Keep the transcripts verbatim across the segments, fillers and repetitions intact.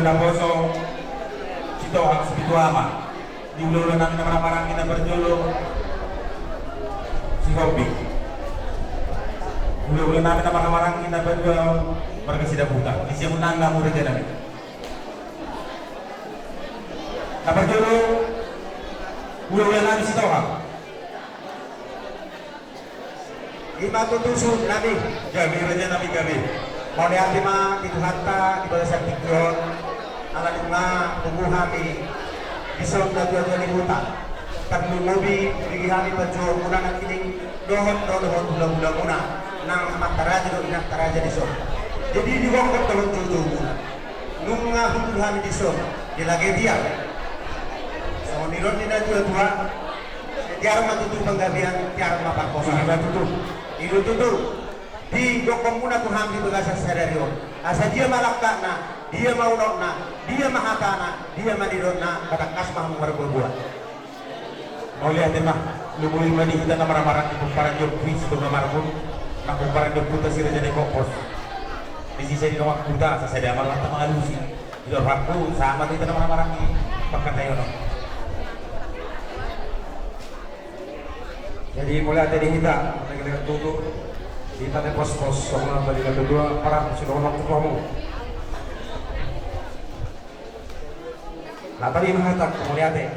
Naposo Sitohang Sipitu Ama. Di hulahula nami na marhahamaranggi na parjolo Sihombing. Hulahula nami na marhahamaranggi na padua marga Sidabuta. Di siamun nang na mura jana. Na parjolo hulahula nami Sitohang. Ima tutu suhut nami. Gabe raja nami gabe. Mauliate ma di Tuhanta di bagasan tingki on. Ala nunga pungu hami dison natuatua ni huta. Tarlumobi diri hami panjouonmuna nangkining dohot dohot hulahulamuna nang amanta raja dohot inanta raja dison. Jadi digokhon dohot joujoumuna. Nunga hundul hami dison di lage tiar. Songon nidok ni natuatua. Tiar ma tutu panggabean, tiar ma parhorasan. Ima tutu. I do tutu. Digokhonmuna tu hami di bagasan sadari on. Asa dia ma langkatna, dia ma unokna, dia ma hatana, dia ma nidokna, tangkas ma hamu marbuabua. Mauliate ma. Lumobi ma di hita na marhahamaranggi pomparan ni ompu i Sitongamarbun, nang pomparan ni ompunta Si Raja Nai Hohos. Disi sai di dongan huta, asa sada ma rohanta mangalusi. Di rohangku sama tu hita na marhahamaranggi pangkataion on. Jadi mauliate di hita, mauliate tutu. Hita na pospos, songon na tadi na tutu, parang si dongan tu hamu. Na tadi ma hata, mauliate.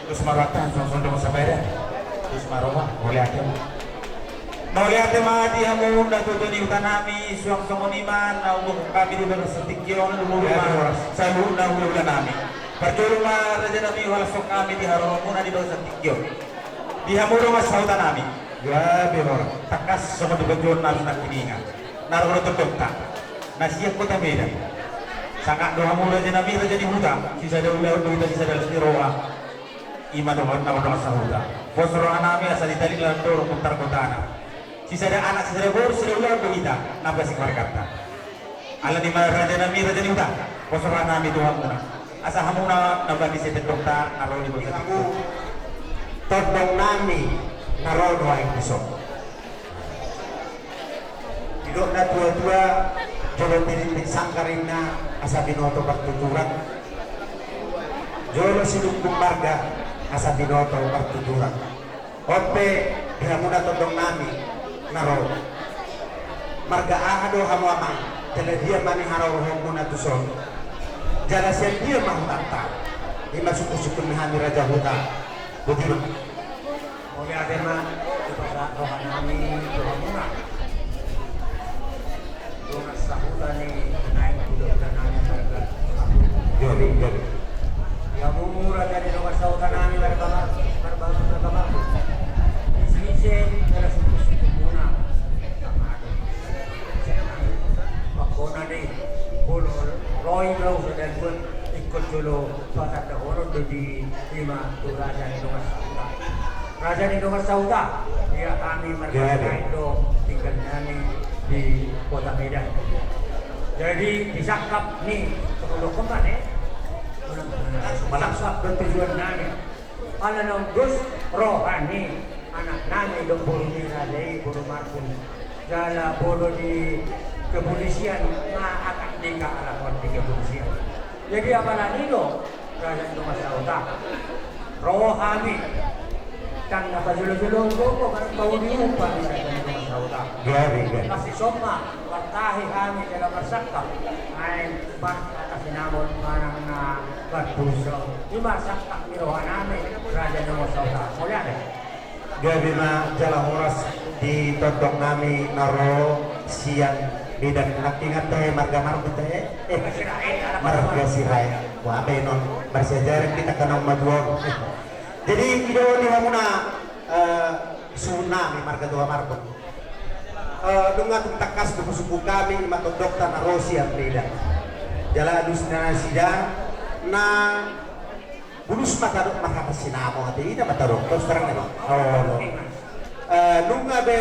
Terus ma roha, songon songon dongan sapeda. Terus ma roha, mauliate. Mauliate ma di hamu natuatua ni huta nami, suang songon i ma na huboan hami di bagasan tingki on, lumobi ma saluhutna hulahula nami. Parjolo ma raja nami, huhalashon hami di haroromuna di bagasan tingki on. Di hamu dongan sahuta nami. Gabe ma. Tangkas songon di panjouon nami nangkiningan. Na ro do tondongta na sian Kota Medan. Sangap do hamu raja nami, raja ni huta. Sisada ulaon do hita, sisada las ni roha. Ima dongan na mardongan sahuta. Pos roha nami asa ditali lalan dorong puntar gotana. Sisada anak, sisada boru, sisada ulaon do hita na pansing marganta. Ala ni ma raja nami, raja ni huta, pos roha nami tu hamuna. Asa hamuna na bani sete dokta na ro di bagasan tingki on. Tondong nami na ro do aek dison. Didok natuatua, jolo pirinting sanggar ninna asa binoto partuturan. Jolo silungkun marga asa binoto partuturan. On pe di hamuna tondong nami na ro. Marga aha do hamu amang, jala dia ma ni haroroanmuna tuson? Jala sian dia ma hutanta? Ima sungkunsungkun ni hami raja huta. Botima. Mauliate ma, dipasahat roha nami tu hamuna. Dongan sahuta ni naeng hulahula nami marga Marhun. Jadi, jadi. Di hamu raja ni dongan sahuta nami marga Mar-, marga Marhun. Di sise jala sungkunsungkunmuna. Tama do. Pangkona do i. Molo ro i, ro sada dua, ingkon jolo patandahonon do di, ima tu raja ni dongan sahuta. Raja ni dongan sahuta, ia hami marga Sirait do tinggal nami di Kota Medan. Jadi, di sangkap ni, sangkap do tujuan nami. Ala naung dos roha ni anak nami dohot boru ni raja i, boru Marhun. Jala boru ni kepolisian, nga akad nikah ala hot di kepolisian. Jadi, apala ni do, raja ni dongan sahuta. Ro hami. Tanda pajolo-jolo gogo, kan bau diupa ni raja ni dongan sahuta. Gabe, gabe. Pasti somba, martahi hami jala marsangkap. Naeng marhata sinamot manang na marpulsa. Ima sangkap ni roha nami, raja ni dongan sahuta. Mauliate. Gabe ma jala horas di tondong nami na ro sian Medan, nangkiningan tahe marga Marhun tahe? Eh, marga Sirait. Wah, baenon marsiajaran hita, kan naung matua on. Jadi, i do di hamuna, eh, suhut nami marga Toha Marhun. Eh, nunga tung tangkas do husungkun hami, ima tondongta na ro sian Medan. Jala alusna nasida na bulus ma tadok marhata sinamot, ate, i ma tadok, terus terang, ate. Oh. Eh, nunga be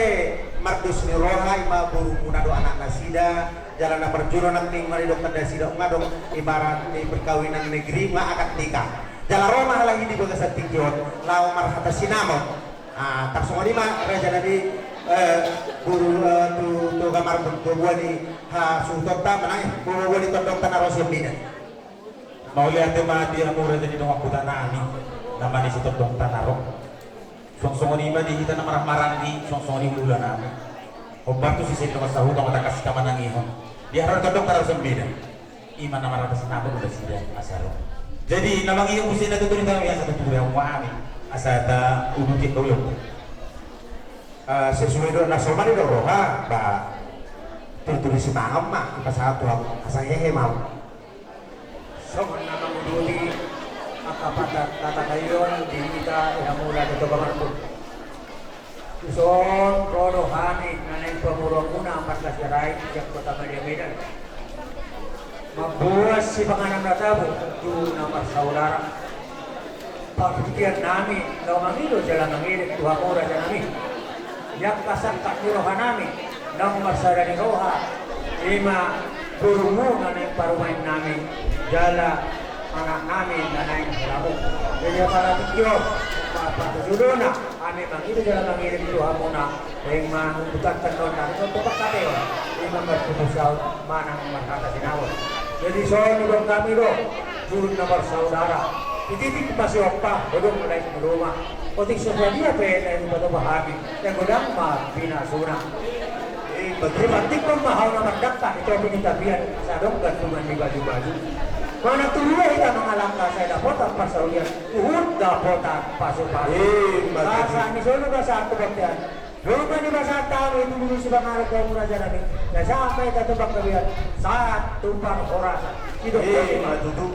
mardos ni roha, ima borumuna do anak nasida, jala na parjolo nangkining manidok nasida, nga adong ibarat ni perkawinan negeri, nga akad nikah. Jala ro ma halak i di bagasan tingki on, laho marhata sinamot. Ah, tarsongon i ma raja nami, Eh, boru, eh, tu, tu kamar, boru ni hasuhutonta manang, boru ni tondongta na ro sian Medan. Mauliate ma di hamu raja ni dongan hutanami, na manisi tondongta na ro. Suang songon i ma di hita na marhahamaranggi, suang songon i hulahula nami. Hombar tu sisei na marsahuta ma tangkas hita manangihon. Di haroa ni tondongta na ro sian Medan. Ima na marhata sinamot do nasida asa ro. Jadi na mangihut muse na tutu ni tami asa tutu ni hamu hami asa tauduti hamu. Ah, sesuai do na somal do roha ba. Tutu ni simangan ma ipasahat tu hamu asa hehe ma. Songon na manguduti angka pata-, patakaion di hita i hamu na di Toga Marpun. Tuson ro do hami na naeng pamoruonmuna Marga Sirait sian Kota Madya Medan. Mamboan sipanganon na tabo tu na marsaudara. Parhitean nami laho mangido jala mangelek tu hamu raja nami. Di angka sangkap ni roha nami naung marsada ni roha, ima borumu na naeng parumaen nami jala anak nami na naeng helamu. Jadi apala tingki on, apa, apa tu judulna, hami mangido jala mangelek tu hamuna, ima umbutankan on nami, untuk pangkataion, ima martubu saut manang marhata sinamot. Jadi songon i do hami do, jurut na marsaudara. Di titik pasiompa, godang mulai rumah. Otik so sadia pe na dipatupa hami, na godang ma pinasuna. Dipantikkon ma hau na mardangka, di topi ni tapian, sai adong gantungan ni baju-baju. Manang tu dia hita mangalangka, sai dapotan parsaulian, huhut dapotan pasu-pasu. Ima tutu. Asa ni solu na sahat tu bontean. Lomo ni pasahat hami tu dulu sipanganon tu hamu raja nami. Sai sahat ma hita tu panggabean, sahat tu parhorasan. Ima tutu.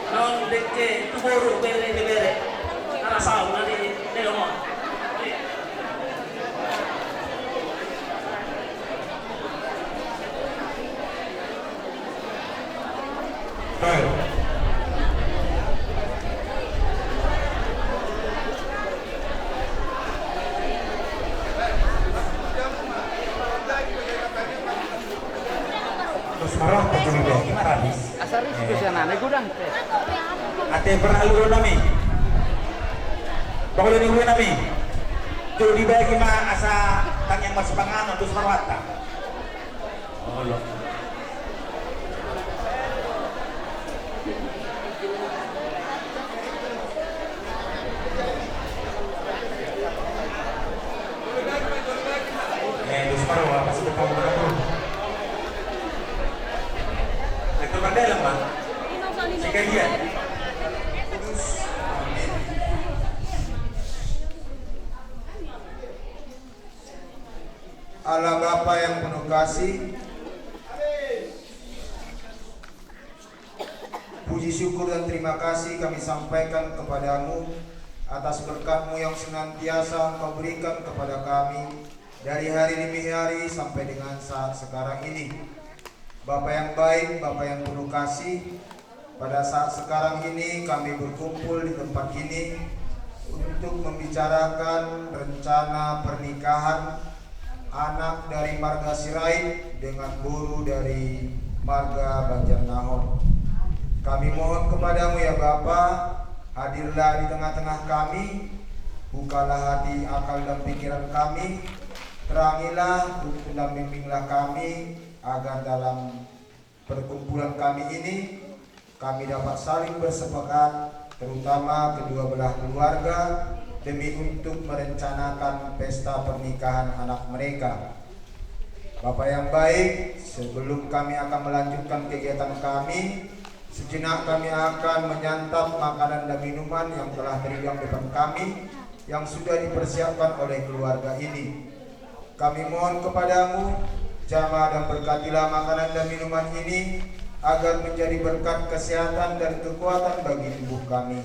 Naung dengke tu boru bere ni bere. Ala saung na di, di lomo. Baik. Terus marah tak jadi baik, gimana, Ris? Asa ris tu sian na godang te. Ate parhaluaon nami. Pangula ni hula nami. Tu dibagi ma asa tangiang marsipanganon, terus marwata. Olo. Eh, dos paro apa sih depan mana tuh? Itu kan dalam, Bang. Sekalian. Ala Bapa yang penuh kasih, puji syukur dan terima kasih kami sampaikan kepadamu atas berkat-Mu yang senantiasa Engkau berikan kepada kami dari hari demi hari sampai dengan saat sekarang ini. Bapa yang baik, Bapa yang penuh kasih, pada saat sekarang ini kami berkumpul di tempat ini untuk membicarakan rencana pernikahan anak dari marga Sirait dengan boru dari marga Banjarnahor. Kami mohon kepada-Mu, ya Bapa, hadirlah di tengah-tengah kami, bukalah hati, akal, dan pikiran kami, terangilah, tuntun dan bimbinglah kami, agar dalam perkumpulan kami ini, kami dapat saling bersepakat, terutama kedua belah keluarga, demi untuk merencanakan pesta pernikahan anak mereka. Bapak yang baik, sebelum kami akan melanjutkan kegiatan kami, sejenak kami akan menyantap makanan dan minuman yang telah terhidang depan kami, yang sudah dipersiapkan oleh keluarga ini. Kami mohon kepada-Mu, jamah dan berkatilah makanan dan minuman ini, agar menjadi berkat kesehatan dan kekuatan bagi tubuh kami.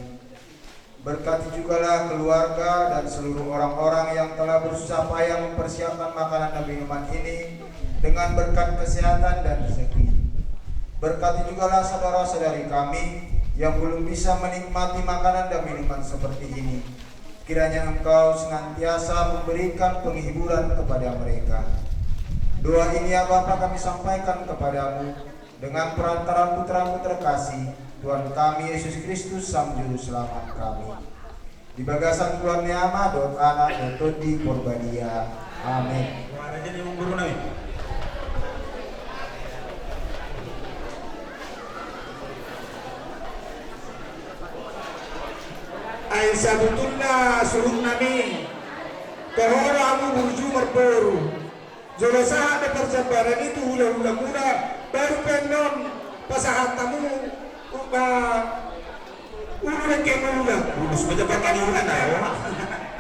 Berkati jugalah keluarga dan seluruh orang-orang yang telah bersusah payah mempersiapkan makanan dan minuman ini dengan berkat kesehatan dan rezeki. Berkati jugalah saudara-saudari kami yang belum bisa menikmati makanan dan minuman seperti ini. Kiranya Engkau senantiasa memberikan penghiburan kepada mereka. Doa ini, ya Bapa, kami sampaikan kepadamu dengan perantara Putramu terkasih, Tuhan kami Yesus Kristus, Sang Juru Selamat kami. Di bagasan goar ni Ama dohot Anak dohot Tondi Porbadia. Amin. Ai sabutulna suhutnami, toho do hamu burju marboru. Jolo sahat do parjambaran i tu hulahulamuna, baru pe annon pasahat hamu, uh, ulu dengke mula. Bulus ma jolo dengke mula.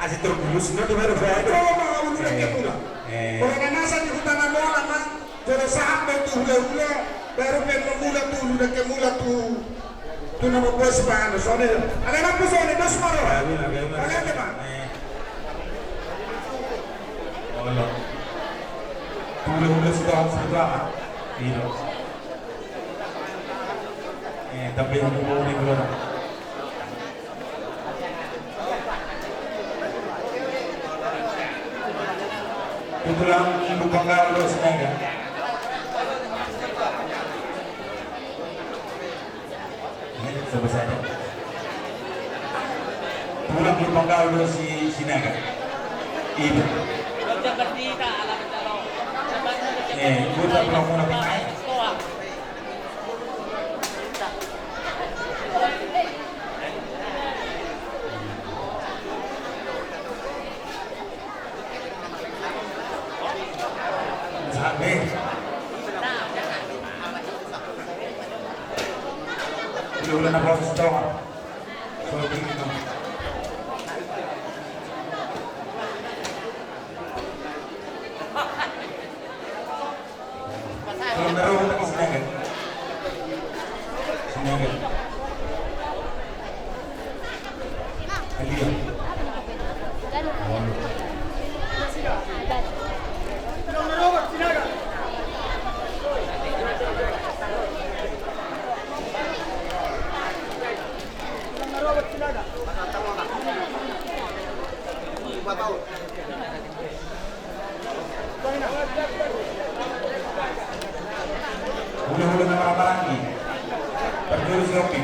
Asi tergulus, no, di baru baru. Jolo ma ulu dengke mula. Eh. Olo na masa di huta na mora ma, jolo sahat do tu hulahula, baru pe annon mula tu ulu dengke mula tu, tu na mamboan sipanganon. Songon i. Alai na pe songon i, dos ma ro. Alai, alai, alai. Eh. Olo. Hulahula sudah, sudah. Iya. Eh, tapi yang mau ni belum. Kebetulan lupa kalau Sinaga. Ini coba saja. Tulang di Pangkal do si Sinaga. Ini. Eh, gue tak pernah mau nabi naik. Sabe. Udah, udah, na proses doang. Kalau gini, no. Kalau nggak tahu, kita ke Sinaga. Sinaga. Alia. Hulahula na marhahamaranggi. Parjolo si Opi.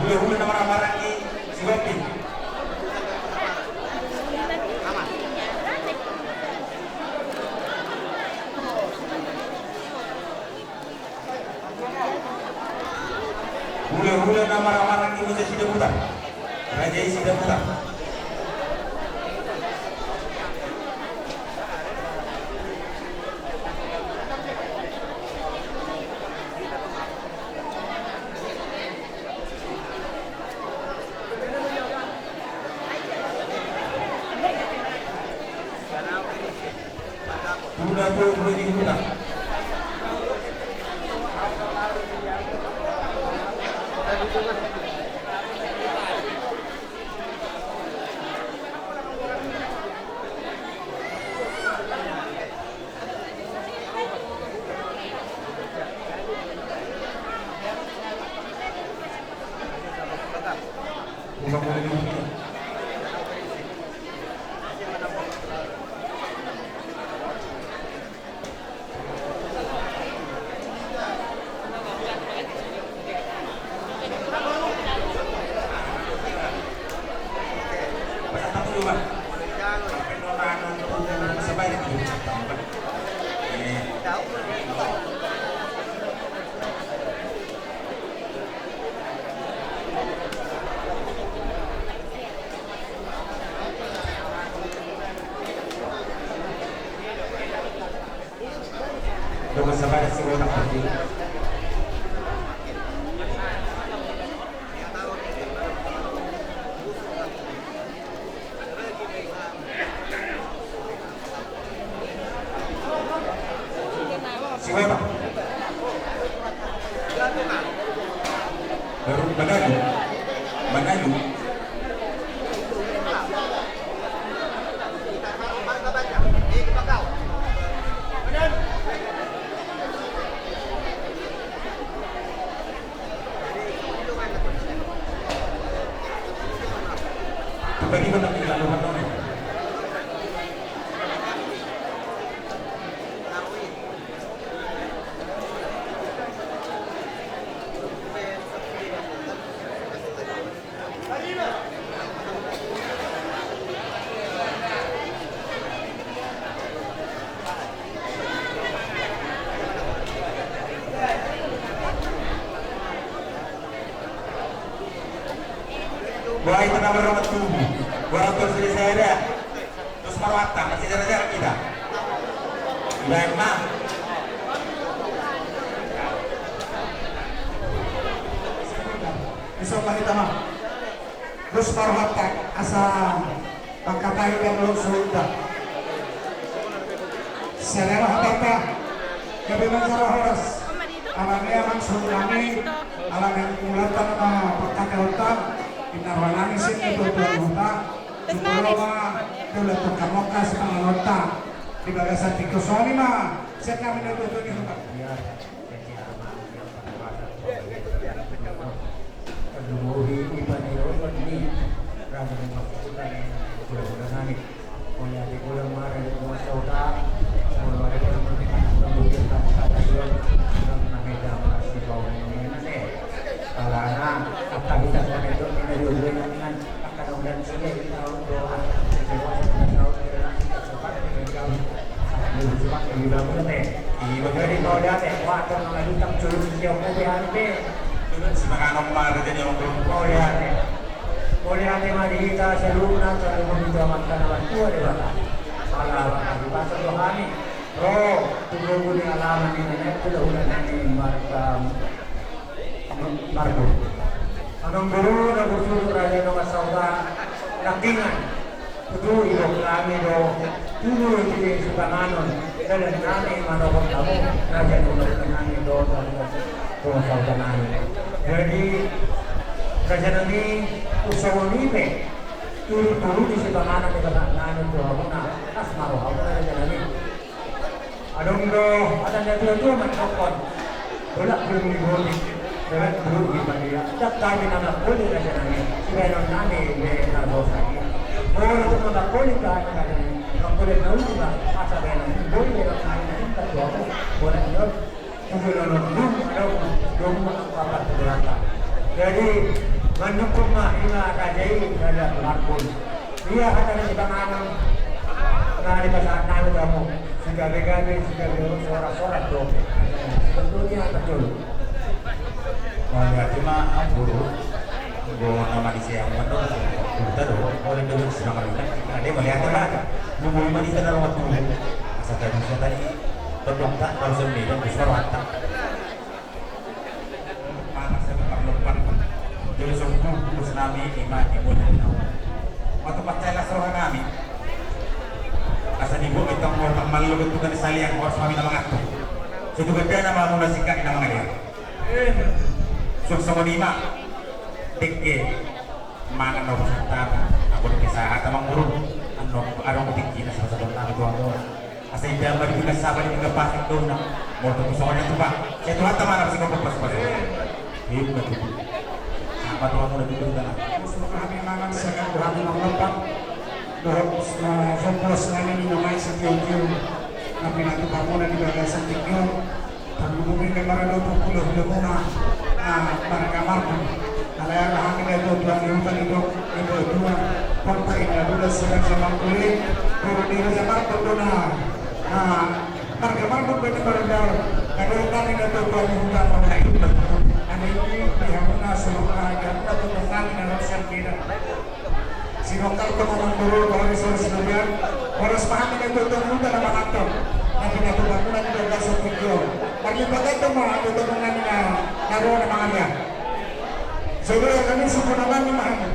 Hulahula na marhahamaranggi si Opi. Hulahula na marhahamaranggi Raja Sidabutar. Raja Sidabutar. Hulahula di huta. Siapa? Hita na marrongan tubu. Dua ratus ribu saya ada. Terus maruatan masih jarak-jarak kita. Ibaen ma. Isomba hita ma. Terus maruatan asa mangkatai dan longso hita. Sada ma hatanta. Gabe ma jala horas. Alani amang suhut nami. Alani mulanta na pangkataion ta. Di na roha nami sian natuatua ni huta. Tes nami. Tutu ma, tulang tongka mongka sipanganon ta. Di bagasan tingki on songon i ma sian nami natuatua ni huta. Alana, apa bisa kau itu, ini dulu dengan akan udah sini kita doa. Jadi, mauliate ma di hita saluhutna, saluhutna di amanta na martua Debata. Ala Debata, di pasal rohani, ro, tu gogo ni alaman ni nenek, tu hulahula ni Marta. Margo. Anong guru na guru raja no masauta nangkingan. Tutu idok nami do tutu di sipanganon. Dalan nami manopot hamu raja no nami do do masauta nami. Jadi raja nami usaha nipe turu-turu di sipanganon di bapak nami tu hamu na as maro hamu raja nami. Adong do, ada na tua-tua mandokkon. Bolak belum digoli. Lewat guru di Maria. Dak kami nama goli raja nami. Sibaenon nami be na dosa dia. Bolak tu nama goli ka raja nami. Manggolit na uji ba. Asa baenon goli lewat nami na inta tua. Bolak dia. Kudu lolong dum adong dum apa berata. Jadi mendukung mah ina raja i raja Markun. Ia hata ni panganon. Nah, di pasar nami kamu. Sigabe-gabe, sigabe sorak-sorak do. Sebetulnya betul. Mauliate ma, Amang Guru. Guru nama di Siamun do. Kita do. Oleh dulu sedang main. Nah, dia mauliate ma. Guru ma di sana rumah tuh. Asa tadi, asa tadi. Todok tak, kalau sendiri, terus baru hantar. Panas ya, parlompan. Jadi sungguh, bos nami, ima, ibu, dan tahu. Waktu percaya las roha nami. Asa dibuat, kita mau tak malu, bentukan salian, harus kami nama ngatur. Situ gede nama, mula sikat nama dia. Suasana lima. Deke. Mangan na urusan tana, aku di kisah hata mangurung, anu, adong tingki na salah satu nama tuamu. Asa inda mari kita sabar di tiga pasik dong na, mau tunggu soalnya tuh, Pak. Saya tuh hata mana sih kau pas pas. Iya, betul. Apa tuh aku udah tidur tanah? Terus kami mangan, saya kan hati mengapa? Dohot, eh, fokus nami di nomai setiap jam. Tapi nanti bangunan di bagasan tinggi. Parhubungi na maradophon hulahula muna, ah, marga Markun. Alai ala hami na tuatua ni huta ni dok, ni tuatua, pompa ina dula silang samangkuli, guru ni raja Markun dona, ah, marga Markun bani marga, kadang kami na tuatua ni huta, ane i, di hamuna, suluh, ah, di hamuna tuatua nami na rasa beda. Sinokal tu mamang guru, horas, horas na biar, horas pahami na tutu muda na mangantor. Na pinatupa muna di doga sopikio. Parlipat itu ma tutu nami na, na roa na mangalia. Jadi ya kami suku na mami mahami.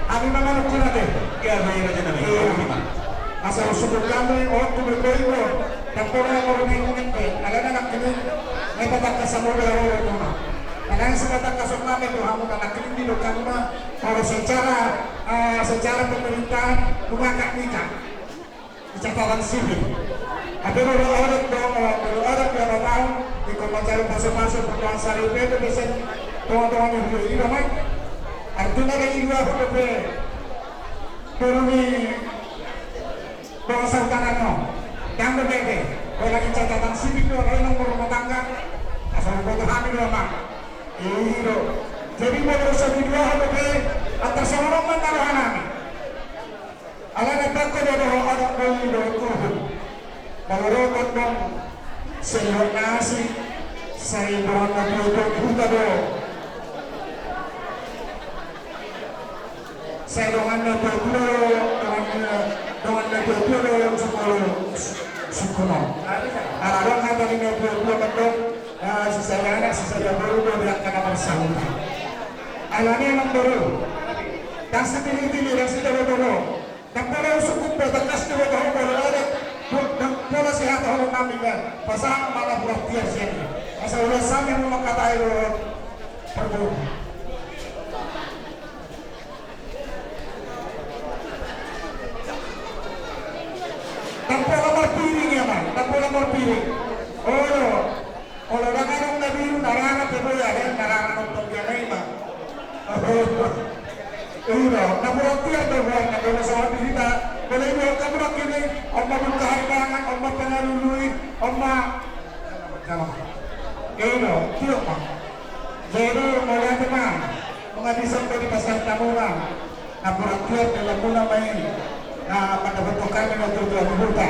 Ami manganuk kuna te. Iya, iya, iya, iya. Asa suku kami, oh, tu berkoibo. Tampora na korupi mungkin pe. Ada na anak ini. Ngepa takka samuda roa tuna. Ada yang suka takka sokame tu hamu anak ini di doga muna. Kalau secara, eh, secara pemerintahan, bukan nikah. Di catatan sipil. Tapi kalau orang dong, kalau orang dua tahun, di kota Jalo pasu-pasu, pertuan sari itu, itu bisa tonga-tonga ni dua, itu, Mai. Artinya, dari dua, aku lebih turuni bangsa utara, no. Yang berbeda, kalau di catatan sipil itu, kalau nomor rumah tangga, asal foto hamil, Mai. Iyo. Jadi, mau urusan di dua, aku lebih atas orang mana roha nami. Alana bangko do dohot adat boi dohot uhum. Molo ro tondong seliwat na asing, sai borhat na tuatua ni huta do. Sai dongan na tuatua, dongan na, dongan na tuatua do sungkun on. Ala adong hata ni na tuatua mandok, eh, sisada anak, sisada boru do, berangkat na marsahuta. Alani i amang boru, ndang sititi-titi, ndang sitolo-tolo. Ndang pola usungkun pe, tangkas do huboto ho molo adat, ndang pola sihata holong nami be, pasahat ma na buratiar sian i. Asa ulaon sami hamu mangkatai do parboru. Ndang pola marpiring ia ma, ndang pola marpiring. Olo, olo, ndang adong na biru, na rara pe boi, aha, na rara nonton dia na i ma. Olo, na buratiar do buat na dono sama di hita. Boleh dua kamu lagi ni, on ma buka hari tangan, on ma pengalului, on ma. Olo, tiok ma. Jadi, mauliate ma. Nunga bisa pe dipasahat hamuna na buratiar dalanmuna ma i, na mandapothon hami na tuatua ni huta.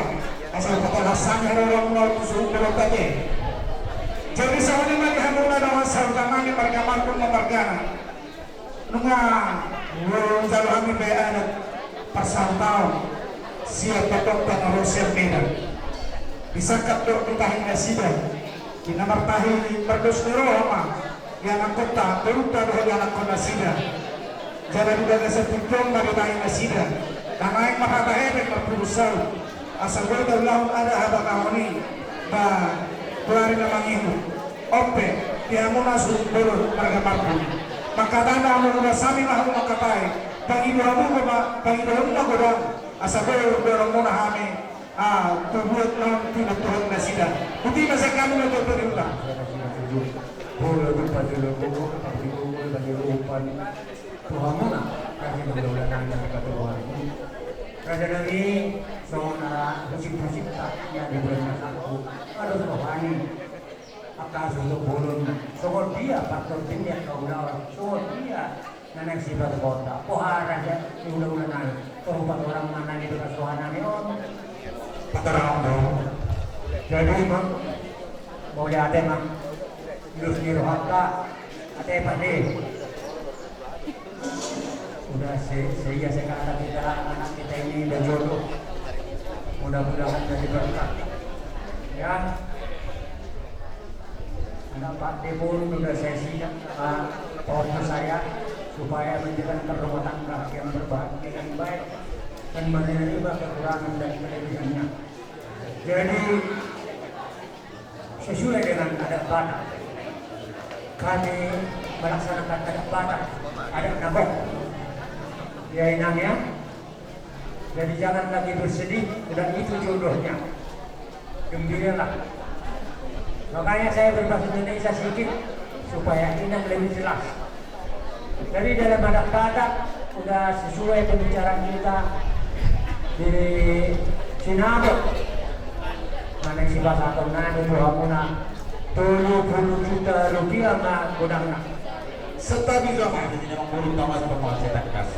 Asa patolhas hami haroramuna tu suhut bolon ate. Jadi songon i ma di hamuna dongan sahuta nami marga Marbun ma margana. Nunga hujalo hami be adat parsahutaon sian tondongta na ro sian Medan. Disangkap dohot ditahi nasida. Di na martahi pardos ni roha ma ianakhonta, borunta dohot ianakhon nasida. Jala di bagasan tingki on ma ditahi nasida. Na naeng marhata hepeng marpudun saut. Asa boi taulahon adat habangahon i. Ba, tu ari na mangihut. On pe, di hamuna suhut bolon marga Marbun. Mangkatai ma hamu, ulos sami ma hamu mangkatai. Pangido hamu ma, pangidohon ma godang. Asa boi dolonmuna hami. Ah, tu buat naung tinontuhon nasida. Botima sian hami na tuatua ni huta. Bola tu pajolo bobo, tapi bobo pajolo umpan. Tu hamuna, kami na ulaon nami na katuaan. Raja nami, songon na husip-husipta, na di bulan na satu. Aduh, rohani. Angka suhut bolon, songon dia partondion ni angka ulaon, songon dia na naeng sipatupaonta. Boha raja ni hulahula nami, parupa torang ma nami di bagas roha nami on. Patorang do. Jadi ma, mauliate ma. Ulos ni rohanta, ate pade. Udah se-, sehingga sekarang kita, anak kita ini udah jodoh. Mudah-mudahan jadi berkat. Ya. Anak Pak Depon udah saya sidak, Pak, Pak Oto saya, supaya menjalankan rumah tangga yang berbahagia dan baik dan menerima kekurangan dan kelebihannya. Jadi, sesuai dengan adat Batak. Kami melaksanakan adat Batak, adat na gok. Ya, Inang, ya. Jadi, jangan lagi bersedih, udah itu jodohnya. Gembiralah. Makanya saya berbahasa Indonesia sedikit, supaya Inang lebih jelas. Jadi dalam adat Batak udah sesuai pembicaraan kita di sinabut. Mana si bahasa atau nani tu hamuna tolu pulu juta rupiah ma godangna. Santabi ma, jadi nama pulu tamas penguasa tangkas.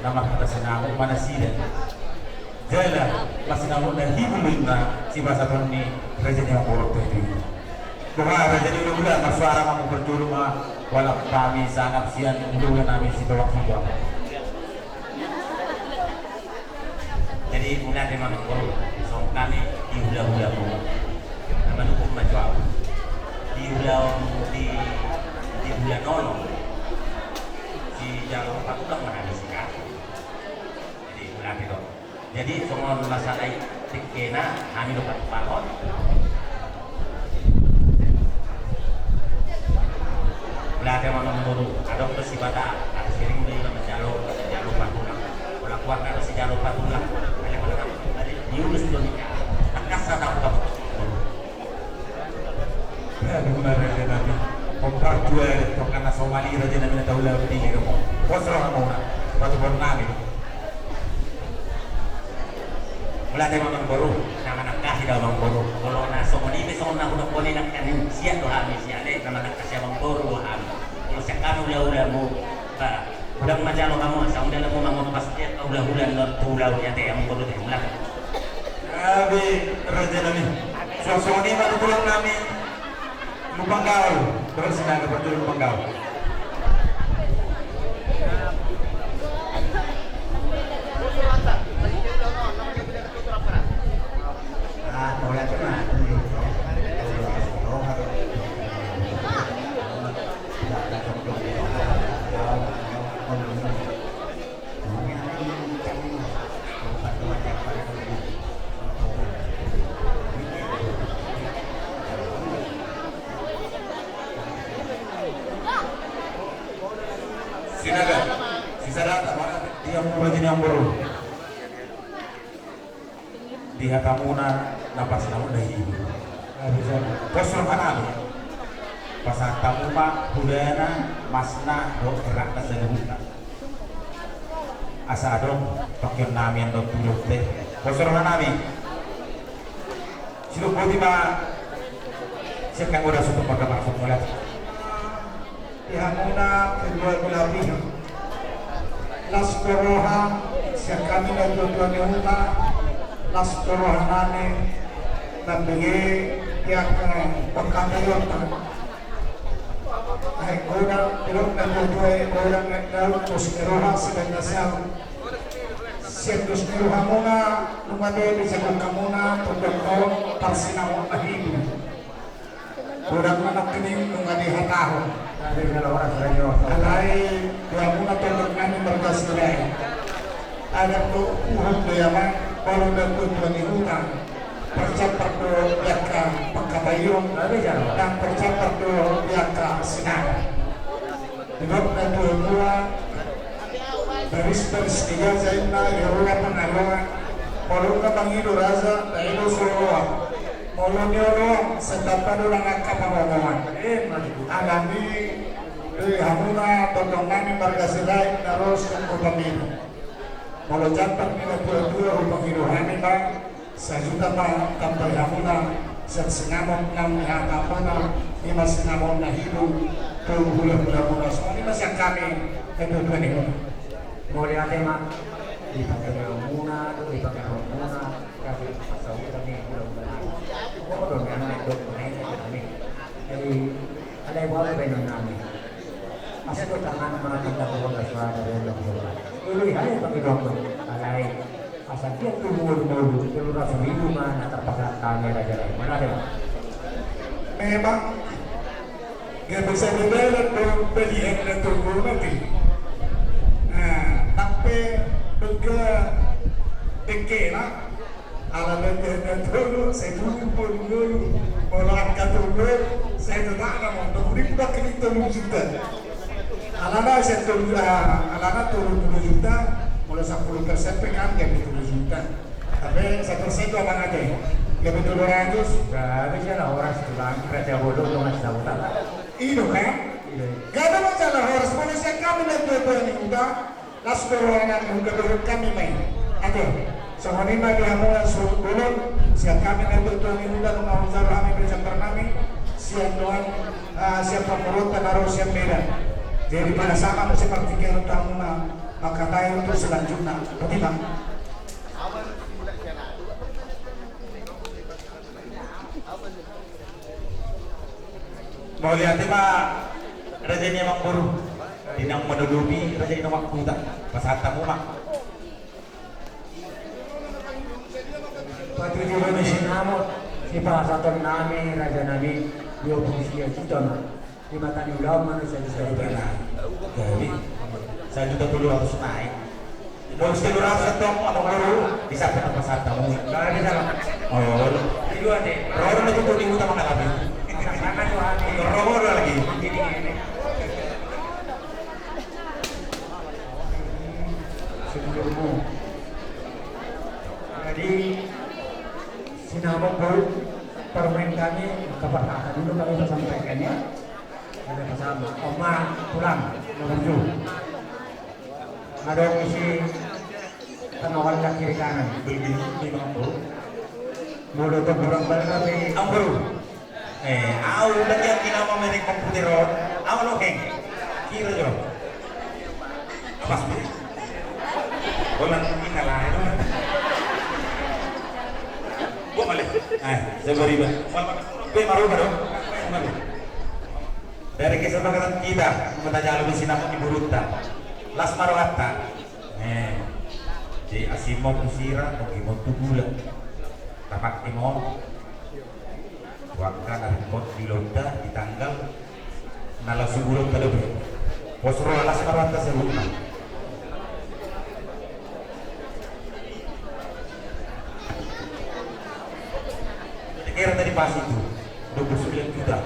Nama kata sinabut mana sida. Jala, pas na muna hibulung na, si basa toni, raja ni mangkorok tu itu. Boha, raja ni hulahula, marsuara ma, mangkorok tu rumah, walak kami sangap sian, hulahula nami si tolak si bang. Jadi, mauliate ma mangkorok, songon hami, di hulahula mu. Na manungkun ma jo au. Di hula, di, di hula nono. Si jalo patulang ma nami si kami. Jadi, mauliate do. Jadi, songon masalah i, tingkina, hami do patupahon. Mauliate ma amangboru, adong do si bata, atas piring do iba manjalo, manjalo patulang. Pola kuat na do si jalo patulang. Ada, ada, ada, diurus do nika. Angkas sa tahu kamu. Aduh, na raja nami. Kompar dua, tongkan na somali raja nami na tahu lah, berdiri kamu. Pos roh kamu na. Patupahon nami. Mauliate ma amangboru, na manangkasi do amangboru. Molo na songon i pe songon na hudok on i nangkin, sian do hami sian i, na manangkasi amangboru do hami. Molo sian hami hulahula mu, ba, unang ma jalo hamu, asa unang ma hamu mangopas sian hulahula ni on tu ulaon i ate amangboru te, mauliate. Gabe raja nami. Songon i ma tulang nami. Lumban Gaol, terus Sinaga, betul Lumban Gaol. Sinaga, sisada, dia mulai jadi ambil. Di hatamuna na parsinamot na hiu. Pos rohanami. Pasahat hamu ma hudana, masna dohot herakna saluhutna. Asa adong pangkeonnami annon tu dongan te. Pos rohanami. Sidok boti ma sian anggo na sumpah panggabar sumolep. Di hamuna kedua belah pihak. Las do roha sian hami natuatua ni huta, las do rohanami mambege di angka pangkataionta. Ai godang, didok natuatua i, godang na daun pos ni roha sibaen na saut. Sian dos ni rohamuna nunga be dijangkon hamuna tondong on parsinamot na hiu. Godang ma nangkining nunga dihatahon. Alai di hamuna tondong nami marga Sirait, adat do uhum do i, amang, molo natuatua ni huta, parjambar do di angka pangkataion, dan parjambar do di angka sinamot. Didok natuatua, barisbaris ni gaja inna di roha pangaluan. Molo nunga mangido raja, na i do so oloan. Molo nioloan, sai tamba do nang angka pangomoan. Alani i, di hamuna tondong nami marga Sirait na ro sian Kota Medan, molo jambar ni natuatua hupangido hami ma, sajuta ma tambai hamuna sian sinamot naung nihatahonmuna, i ma sinamot na hiu tu hulahulamuna. Songon i ma sian hami natuatua ni huta. Mauliate ma. Di pangkeonmuna, di pangkeonmuna, tapi pasahuton ni hulahulamuna. Boha do na mandok na i hami. Jadi alai boha do baenon nami. Asa do tangan mangan tanda boha do suara dari Allah. Ulu i hami pangidoan. Alai asa dia tu mulu-mulu, tolu ratus ribu ma na tarpasahat hami raja nami. Mana ada? Memang gabe sada dalan do balian na tolu ratus. Nah, sampe dengke, dengke na. Ala dengke na tolu, sai tubu mulu-mulu. Molo angka tolu, sai tetap nama. Tolu ribu dak ini tolu juta. Alana sai tolu, ah, alana tolu pulu juta, molo sampulu persen pe kan gabe tolu juta. Tapi sapersen do amang ate, gabe tolu ratus. Gabe jala horas tulang, kerja bodoh do ngasih tahu tak? I do kan? I do. Gabe ma jala horas, molo sian hami natuatua ni huta, las do roha nami, gabe hami ma i. Ate. Songon i ma di hamuna suhut bolon, sian hami natuatua ni huta nunga hujalo hami pe jambar nami, sian dongan, ah, sian pamoruonta na ro sian Medan. Jadi pada sama muse partingkian tu hamuna, mangkatai untuk selanjutna. Boti ma. Mauliate ma raja ni amangboru, di naung manulupi raja ni amangboru, pasahat hamu ma. Patuju do ni sinamot, sipasahaton nami raja nami, dua pulu sia juta ma. Di mata ni ulaon ma na sajuta. Sajuta na. Jadi sajuta tolu ratus nai. Dos tolu ratus antong amangboru, bisa pe pasahat hamu. Bisa ma. Oh. Di dua te. Roro na tutu di huta mangalapi. Roro lagi. Jadi sinamot, boru, parumaen kami, kaparhata dulu kami pasampaikan ya. Ada pasampaikan. Oma, pulang, menuju. Adong isi tanoan na kiri kanan. Begini, memang, boru. Molo tu orang balik kami. Amangboru. Eh, au lagi yang kira mau main komputer on. Au lo heng. Kira jo. Pas be. Bolan kita lah itu. Gua balik. Eh, saya beri bah. Be maru baru. Dari kesepakatan kita, kita jalan di sini mau di burutta. Las maru atta. Eh. Jadi asi mau kusira, mau gimana tu gula. Tapakke ma on tu angka na ringkot di ulaonta di tanggal na laos di ulaonta dope. Pos roha las ma rohanta saluhutna. Kira tadi pas itu dua puluh sembilan juta.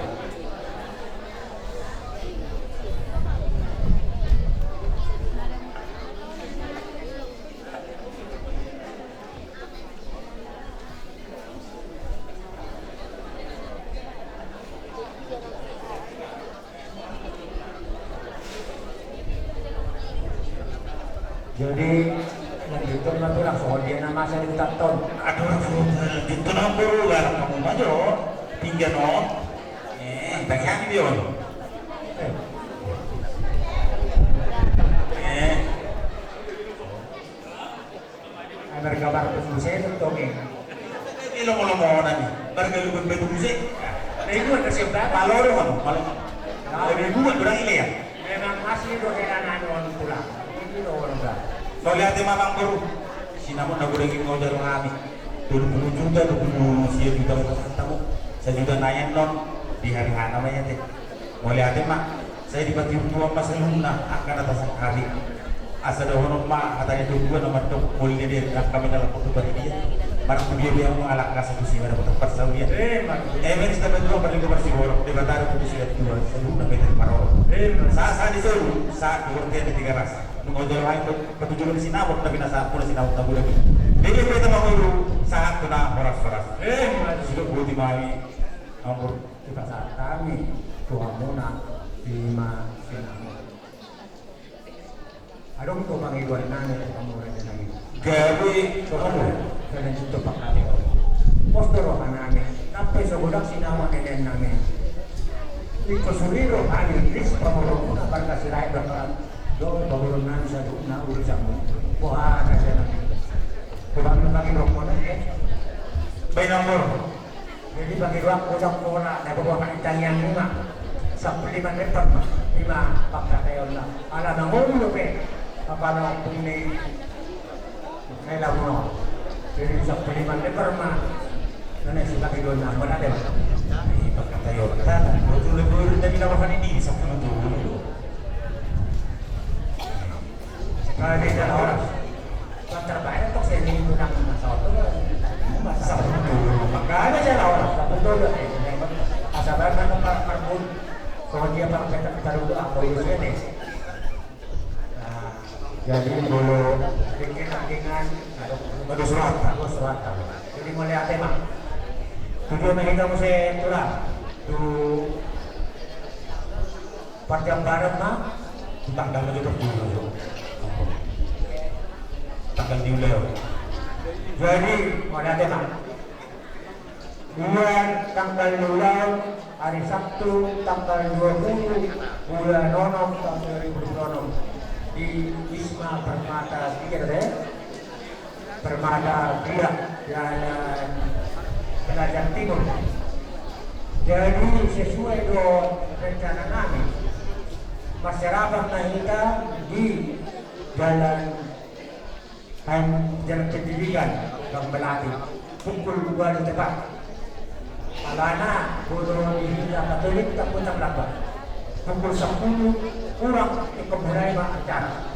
Jadi, lanjuton ma tulang, songon dia na masa di huta on. Aduh, lanjuton ma boru, garam hamu ma jo. Pinggan on. Eh, tangi hami dia on. Eh. Eh. Ai marga Barbus muse tongtong i. Di lomo-lomonan i. Marga Lumban Batu muse. Begu ada siap dapat. Malo do kan, malo. Kalau begu kan kurang ile ya. Memang masih do heran anu on tulang. Ini do orang dah. Mauliate ma amang boru. Sinamot na godang i nga ojalo hami. Tolu pulu juta, dua pulu sia juta ma pasahat hamu. Sajuta nai annon di hari H na ma i ate. Mauliate ma, sai dipatiur Tuhan ma saluhutna angka na tasangkapi. Asa dohonon ma hata ni natuatua na mandok, mauliate ma di angka na laho tu paridia. Marhite dia ma mangalangka sahat tu si mada, dapotan parsaulian. Emma tutu. Emma tutu. Parlinggoman siborok, Debata do tutu sian tua, saluhutna ma hita parorot. Emma tutu. Sahat-sahat ni solu, sahat di bontean di Tigaras. Nunga ojalo hami patujolo ni sinamot na pinasahatmuna, sinamot na godang i. Jadi hita mangolu sahat tu na horas-horas. Emma tutu. Sidok boti ma hami. Amang boru. Dipasahat hami tu hamuna, ima sinamot. Adong do pangidoan nami tu hamu raja nami. Gabe. Songon on, songon i tu pangkataion on. Pos do roha nami, nang pe so godang sinamot ni nenek nami. Ingkon suri roha ni ris pamoruonmuna marga Sirait, bahkan dohot pamoruon nami saluhutna urusanmu. Boha raja nami. Coba nunga pangidoan nami, ya. Baik, amang boru. Jadi bagi ruang kodok pola, na bobo hami tangiang nunga. Sampulu lima lembar ma, ima pangkataionna. Ala na ngolu dope, apala ompung ni, na i lamu on. Jadi sampulu lima lembar ma. Na na isi pangidoanna, mauliate ma. Ima pangkataionna. Botul lembar na binawa hami di sampulu tolu. Kada jala horas. Tuan terbayar tok saya ni tunang masa oto. Masa oto. Makanya jala horas. Betul. Asa baru nang par-, parpun. Kalau dia par-, kita, kita dulu, aku itu sini. Nah, jadi dulu bikin angkingan, aduh, aduh, surat, aduh, surat. Jadi mauliate ma. Tujuan kita mesti tulang. Tu Parjambaran ma, tu tanggal ma jo parjolo jo. Tanggal ni ulaon. Jadi, mauliate ma. Bulan tanggal ni ulaon, hari Sabtu, tanggal dua puluh, bulan onom, tahun dua ribu dua puluh enam. Di Wisma Permata Jaya, eh? Permata Jaya, Jalan Pelajar Timur. Jadi sesuai do rencana nami, marserapat ma hita di jalan, em, Jalan Pendidikan, Gang Melati, pukul dua tepat. Alana bodo ni hita Katolik, Katolik lambat. Pukul sepuluh kurang, ingkon mulai ma acara.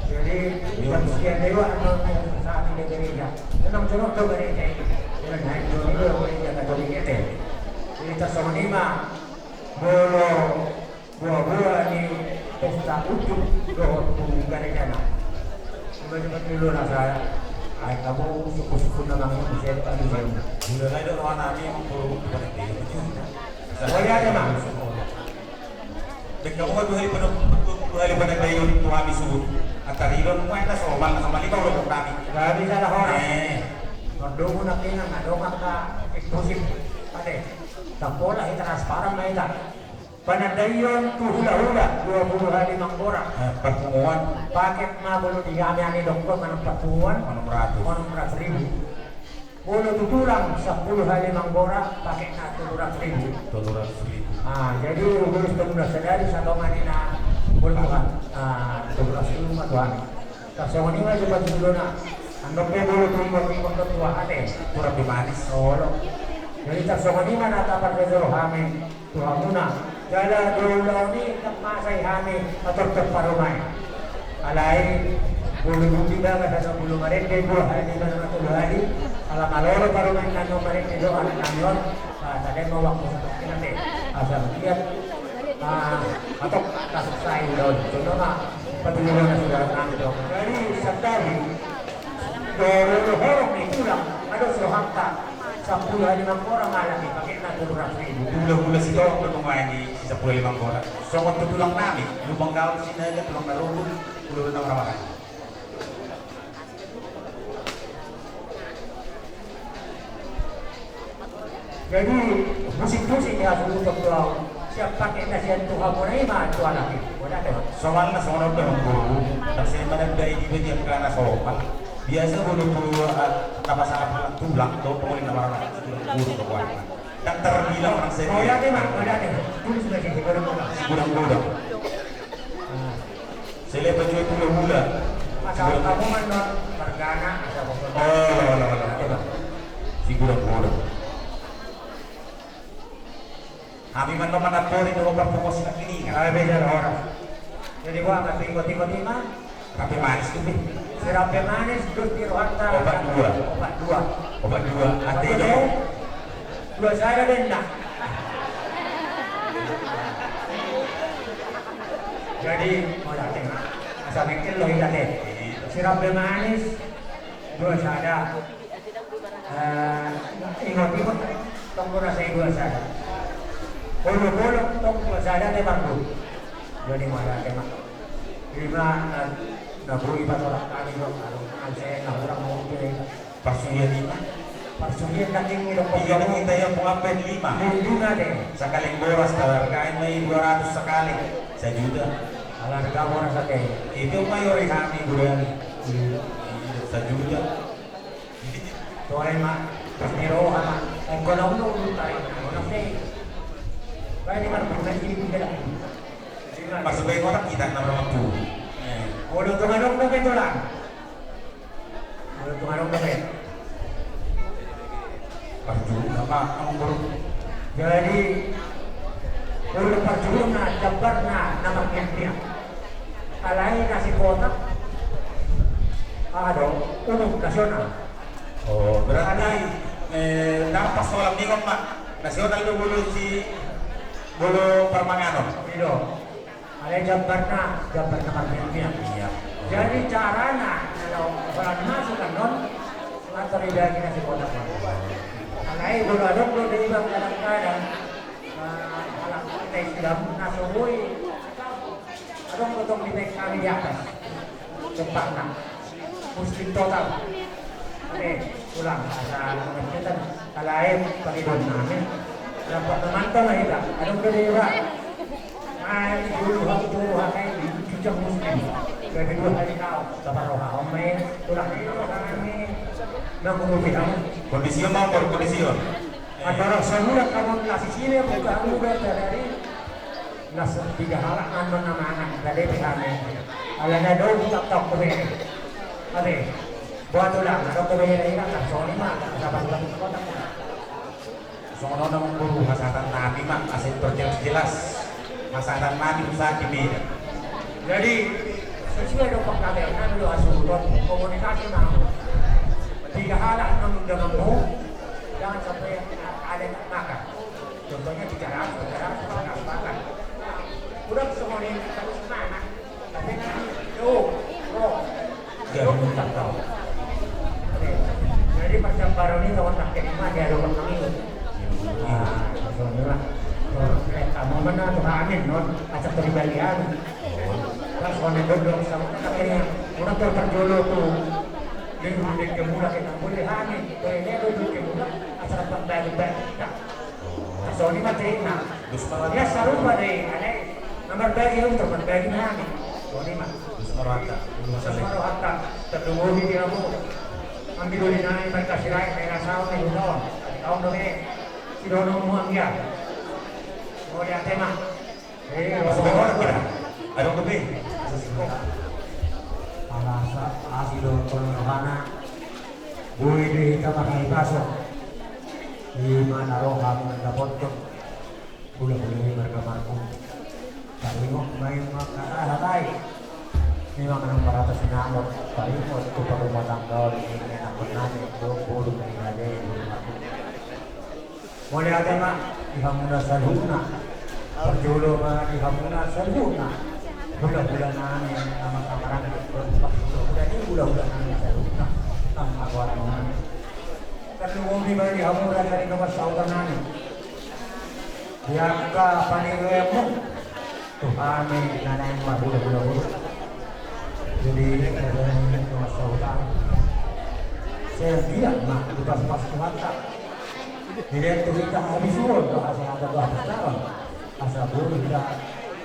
Jadi, manusia lewat, saat ini gereja. Memang jorok do gereja ini. Dengan hari ini gereja Katolik ini. Jadi, tarsongon i ma, molo boa-boa ni pesta unjuk dohot tu garejana. Coba-coba dulu rasa, ai, kamu suku-suku namanya bisa, bisa. Sudah lah, itu rohana, ini mau turun, bukan itu. Boleh ada, Bang. Baen hamu ma dua hali panandaion tu hami suhut. Antar i do nuaeng na somal, na somal i ma ulaon nami. Jadi jala horas. Eh. Mardomu na pinang, na dongan ka, eksklusif. Ate, tapola hita transparan ma hita. Panandaion tu hulahula, dua puluh hali manggora. Eh, parpunguan. Paket ma bolo di hami, hami dokkon manang parpunguan. Onom ratus. Onom ratus ribu. Molo tu tulang, sampulu hali manggora, paketna tolu ratus ribu. Tolu ratus ribu. Ah, jadi, ulos tolu ratus sadari, sadongan i na, bolo Tuhan. Ah, tolu ratus ribu ma Tuhan. Tarsongon i ma jo patujolona. Andok pe bolo tu iwa-iwa do tu aha te, tu Rabi Manis. Olo. Jadi tarsongon i ma na taparjolo hami tu hamuna. Jala di ulaon i ndang masa i hami atur tu parumaen. Alai bolo buti bagas asa bolo marende dua hali, di mana tolu hali. Ala malo do parumaen na marende do anak nami on. Sada ma waktu satu kena te. Asa lihat. Ah, atau kasus saya udah, contoh ma, patujuan sudah nanti. Jadi sadari dua puluh orang di tulang, ada suruh angka sepuluh hari lima orang malam di pakai na dua ratus ribu. Gula-gula si tolong dong main di si sepuluh lima orang. Songon tu tulang nami, lubang gaul sini aja tulang baru, gula-gula orang. Jadi musik-musik ya sudah tu au. Siap pakai nasihat tu hamuna i ma tu anak i. Bola deh. Soalna songon on do, Amang Boru. Nasihat mana dai di bagian kana sopan. Biasa bolo tu, ah, na pasangan tulang do, pokokna na marana. Guru do kuat. Ndang terbilang orang serius. Bola deh, Mak, bola deh. Tulis lagi, bola, bola. Si gudang-gudang. Sele pajual hula-hula. Asal kamu kan non mergana, asal kamu. Oh, olo, olo, olo. Si gudang-gudang. Hami man non manapori do opat pokok si nangkiningan. Ah, beda orang. Jadi gua nggak tinggal-tinggal di mana? Rabi Manis tu be. Si Rabi Manis dos di Rohanta. Opat dua. Opat dua. Opat dua. Ate jo. Dua sada denda. Jadi, oh, ya, tengah. Asa mengkel lo hita te. Si Rabi Manis dua sada. Eh, ingot-ingot tong do rasa i dua sada. Olo-olo tong dua sada te mardu. Jadi, mada te ma. Lima, na, na boi pasorak kami do, kalau saya na orang mau pilih. Parsuhian i ma. Parsuhian na tinggi do. Iya, na kita yang mau apa lima. Lindung ade. Sakali boras tawargai mai dua ratus sakali. Sajuta. Alarga boras ade. Itu mai ori hami gurani. Iya, sajuta. Toe ma, pas ni roha ma, engko na ulu ulu tarik na ngotak dei. Bae di mana pun nanti di pinggir lagi. Pas bae ngotak kita na berapa puluh. Olo tu ngadong dope tulang. Olo tu ngadong dope. Parjuru nama amang boru. Jadi olo parjuru na jambar na nama kian-kian. Alai na si kota. Aha do, umum nasional. Oh, berarti, eh, ndang pas soal minggu ma. Nasional do bulu si bulu permanganon. Ido. Alai jambarna, jambarna marbiak-biak. Iya. Jadi carana kalau orang masuk kan non, ngatur ibagi nasi kotak. Alai bulu adong do di bang kadang-kadang, eh, alam kita Islam nasoi. Adong gotong di baik kami di atas. Tempatna. Muslim total. Oke, ulang. Asa mengertikan. Alai pangidon nami. Dapat memantau lah kita. Adong gede juga. Mai dulu hak dulu hak kayak di cucang muslim. Kedua hari kau. Sabar roha. Om mai. Ulang. Kami mengurupi kamu. Kondisi mau kondisi. Antara semula kamu kasih sini bukan muda dari Las piga halak annon na mangan, gale pe hami. Alana do hutang tong kubere. Ate, buat ulang, adong kubere ira kan, songon i ma, sabar ulang kotak. Songon on amang boru hasahatan nami ma, asa diperjelas-jelas. Hasahatan nami usaha di Medan. Jadi, sesuai do pangkataion nami do asuruton komunikasi ma. Piga halak annon undanganmu, jangan sampai a-, ada yang makan. Contohnya tiga ratus, tiga ratus, empat ratus makan. Udah songon i, tapi nanti, tuh, bro. Jadi, jadi macam baru ni, kawan tak terima, dia ada orang kami. Nah, personil lah. Kamu mana tuh, amin, non? Acak pribadi, amin. Pas konek dodok sama, akhirnya, orang tuh terjolo tuh. Dia udah kemula, kita boleh, amin. Boleh, dia udah kemula, asal pembagi-bagi. Songon i ma cerita. Ia sarupa do i, alai na marbagi on, marbagi ma hami. Songon i ma. Dos ma rohanta. Dos ma rohanta. Terdungomi di hamu. Ambil uli nami markas Sirait, daerah Saung, di Huta on. Di Saung dope. Sidono mu anggia. Mauliate ma. Eh, masuk ke orang kira. Adong dope. Alasa asi do tolong rohana. Boi do hita marhahipason. Ima na ro hamu mandapothon hulahula i marga Marhun. Taringot ma i ma hatai. Ima manang marhata sinamot taringot tu parrumatanggaon ni anakkonami dohot boru ni raja i, boru Marhun. Mauliate ma di hamuna saluhutna. Parjolo ma di hamuna saluhutna. Hulahula nami, amang, amang, hulahula ni hulahula nami saluhutna. Amang, amang nami. Tarlumobi ma di hamu raja ni na marsahuta nami. Di angka paniruemu. Tu hami na naeng marhulahula boru. Jadi, eh, na marsahuta. Sai anggiat ma dipasupasu Tuhanta. Dilehon tu hita habisuhon dohot hasehatan dohot habistaron. Asa boi hita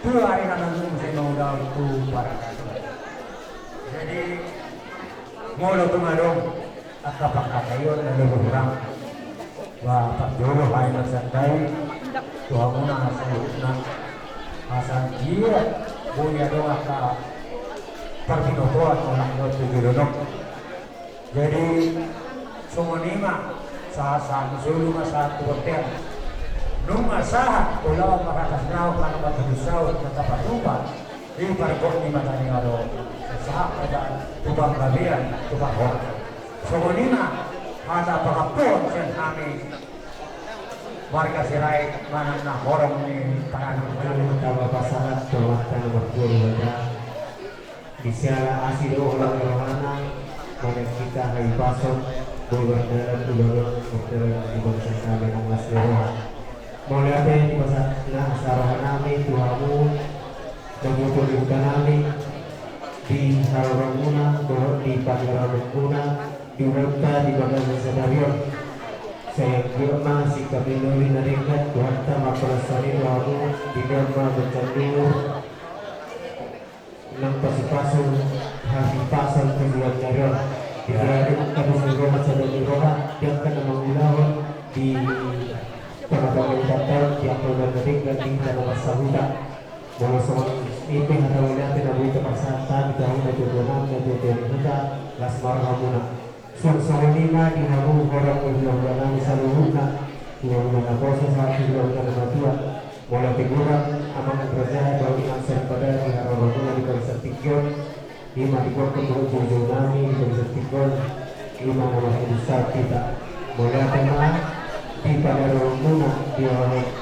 tu ari na mangihut sai mangulahon tu paradaton. Jadi, molo tung adong angka pangkataion na lobi hurang. Ba, parjolo hami marsandai tu hamuna saluhutna. Asa anggiat boi adong angka parbinotoan olat ni on tu joloan on. Jadi, songon i ma, sahat-sahat ni solu ma sahat tu bontean. Nunga sahat ulaon marhata sinamot, marhata saut, na tapatupa di pargok ni mata ni ari on. Sahat ma hita tu panggabean, tu parhorasan. Songon i ma hata pangampuon sian hami marga Sirait manang na horong ni parange. Tama pasahat tu Amanta na martua Debata. Di siala asi dohot holan ni rohana, mauliate hita hahipason, boi mardalan ulaon on mardalan di bagasan dame nang las ni roha. Mauliate di bagasan na saroha nami tu hamu, na boru ni huta nami, di haroromuna dohot di pangarahutmuna di ulaonta di bagasan sadari on. Sai anggiat ma singkop ni na uli na denggan, Tuhanta ma pola soni tu hamu, dilehon ma ganjang ni umur, nang pasupasu hahipason tu joloan ni ari on. Di angka dos ni roha, sada ni roha, di angka na mangulahon di pangarantoan, di angka ulaon na denggan di hita na marsahuta. Molo songon i pe hata mauliate na boi tapasahat hami tu hamu na tuatua nami, na tuatua ni huta, las ma rohamuna. Suang songon i ma di hamu horong ni hulahula nami saluhutna, hulahula naposo sahat tu hulahula na matua. Mauliate godang amang raja dohot inang soripada di haroromuna di bagasan tingki on. Ima di gokhon dohot joujou nami di bagasan tingki on. Ima na marhata sahat hita. Mauliate ma di pangarahutmuna di,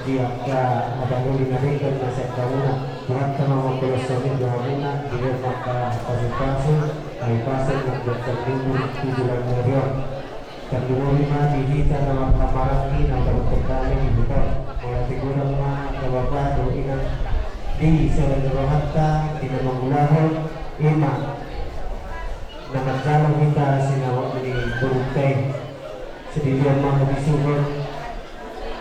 di angka na pangoli na denggan na sian hamuna. Tuhanta ma mampola soni tu hamuna, dilehon ma angka pasupasu hahipason nang ganjang ni umur tu joloan ni ari on. Tarlumobi ma di hita na marhahamaranggi na mandapothon dame di huta on. Mauliate godang ma angka bapa dohot inang di sada ni rohanta di na mangulahon, ima na manjalo hita sinamot ni borunta i. Dilehon ma habisuhon,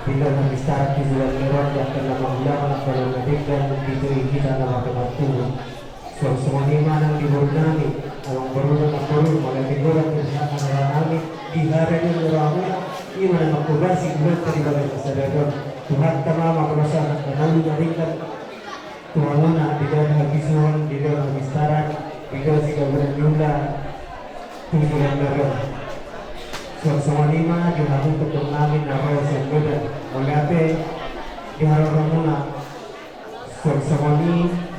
dilehon habistaran tu joloan ni ari on, di angka na mangulahon angka ulaon na denggan di toru hita na martubu. Suang songon i ma nang di boru nami, amang boru, amangboru, mauliate godang tu sahat ni roha nami di haroromuna, ima na manghobasi ulaonta di bagasan sadari on. Tuhanta ma mampola soni angka na uli na denggan tu hamuna, dilehon habisuhon, dilehon habistaran, dilehon sigaburan ni ula tu joloan ni ari on. Suang songon i ma di hamu tontong nami na ro sian Medan. Mauliate di haroromuna. Suang songon i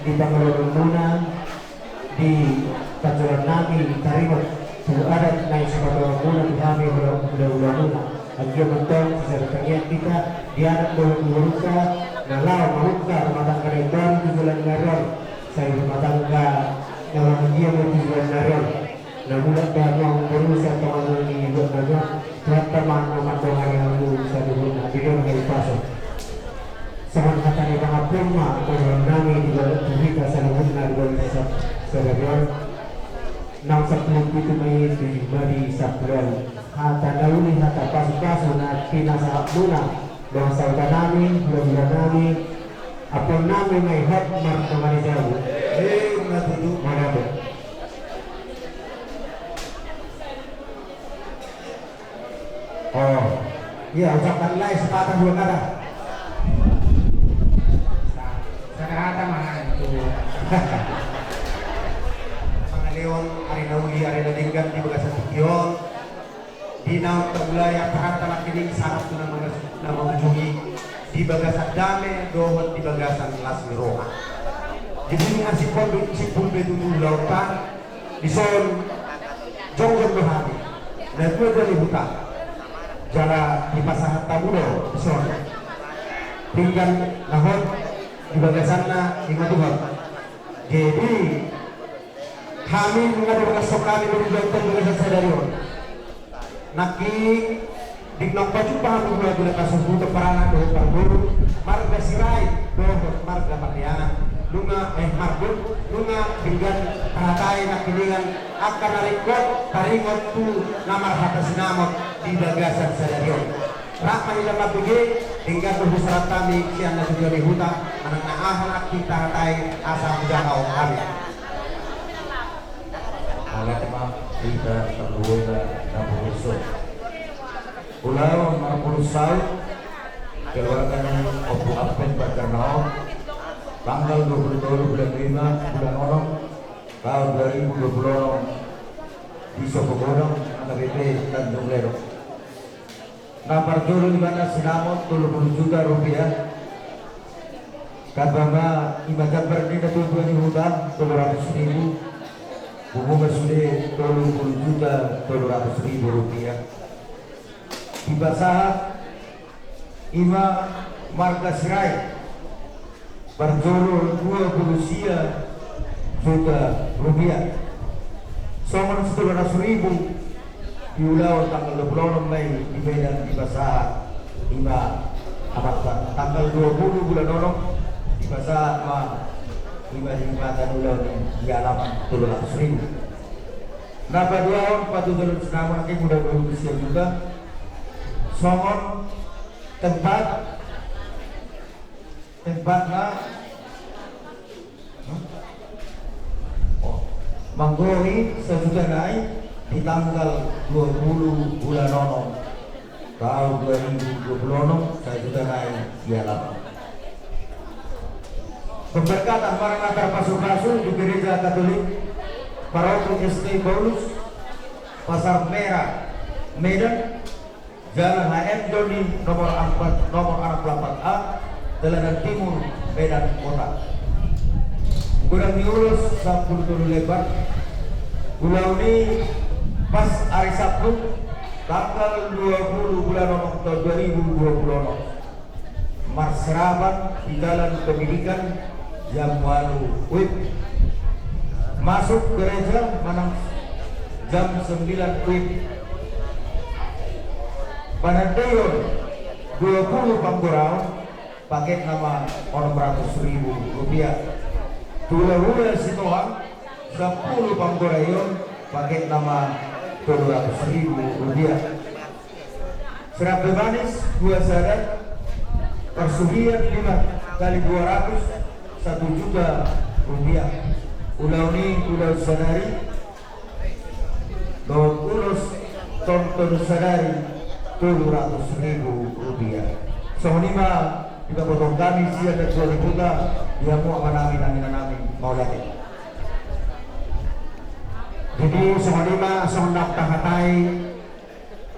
di pangarahutmuna di panjoloan nami taringot tu adat naeng sipatupaonmuna tu hami hula-, hulahulamuna. Anggiat ma antong sisada tangiang hita di anak dohot di boruta na laho mamungka rumah tangga na imbaru tu joloan ni ari on. Sai rumah tangga na bahagia ma tu joloan ni ari on. Na mulak be hamu amangboru sian tonga ni luat na nuan, Tuhanta ma na mandongani hamu saluhutna, dilehon hahipason. Songon hata ni pangampuon ma, pangarantoan nami di bagasan hita saluhutna di bagasan sadari on. Naung sampulu pitu ma i, tuju ma di sampulu ualu. Hata na uli, hata pasupasu na pinasahatmuna, dongan sahuta nami, hulahula nami, ampuon nami ma i hot mardongan ni jabu. Ima tutu. Mauliate. Oh. Iya, ucapkanlah sepatah dua kata. Sa-, sada hata ma itu. Mangalehon ari na uli, ari na denggan di bagasan tingki on. Di na taulahon parhata nangkining sahat tu na mangas-, na mangujungi di bagasan dame dohot di bagasan las ni roha. Jadi nunga simpul be, simpul be tutu ulaonta, dison jongjong do hami na dua dua ni huta. Jala dipasahat hamu do dison pinggan na hot di bagasanna, ingot-ingot. Jadi hami nunga dibagasan hami do di bagasan sadari on. Nangkin dung na pajumpa hami dua di lapas huta paranak dohot parboru, marga Sirait dohot marga Parliangan, nunga, eh, marbun, nunga denggan tahatai nangkiningan angka na ringkot taringot tu na marhata sinamot di bagasan sadari on. Rap ma hita mambege, denggan do husarhat hami sian na dua dua ni huta, manang na aha nangkin tahatai asa hujalo hami. Mauliate ma di hita parluhuta na burju. Ulaon marpuluh saut keluarga ni Ompu Ampen Batarnaon, tanggal dua puluh tolu bulan lima, bulan onom, taon dua ribu dua puluh onom, di Sopogodang, H K B P Tanjung Lereng. Na parjolo di bagasan sinamot tolu puluh juta rupiah. Tamba ma i ma jambar ni na dua dua ni huta tolu ratus ribu. Pungu ma sude tolu puluh juta tolu ratus ribu rupiah. Dipasahat i ma marga Sirait. Parjolo dua puluh sia juta rupiah. Songon sitolu ratus ribu di ulaon tanggal dua puluh onom ma i di Medan dipasahat i ma amanta. Tanggal dua puluh bulan onom dipasahat ma i ma di mata ni ulaon i di alaman tolu ratus ribu. Na paduahon patujuhon sinamot nangkin dua puluh sia juta. Songon tempat Tempatna, oh, manggori sajuta nai di tanggal dua puluh bulan onom taon dua ribu dua puluh onom, sajuta nai dialap. Pemberkatan manang na tarpasupasu di Gereja Katolik Paroki S T Paulus, Pasar Merah, Medan, Jalan H M Doni nomor empat, nomor enam puluh empat A, Dalanan Timur, Medan Kota. Godang ni ulos sampulu tolu lembar. Ulaon i pas ari Sabtu, tanggal dua puluh bulan onom taon dua ribu dua puluh onom. Marserapan di Jalan Pendidikan jam ualu WIB. Masuk gereja manang jam sembilan WIB. Panandaion dua puluh panggoraon, paketna ma onom ratus ribu rupiah. Tu hulahula Sitohang, sampulu panggoraion, paketna ma tolu ratus ribu rupiah. Serampe manis dua sada, parsuhian lima kali dua ratus, satu juta rupiah. Ulaon i ulaon sadari, dohot ulos tonton sadari, tolu ratus ribu rupiah. Songon i ma dipabotohon hami sian na dua ni huta di hamu amanami, naminanami, mauliate. Jadi songon i ma songon na tahatai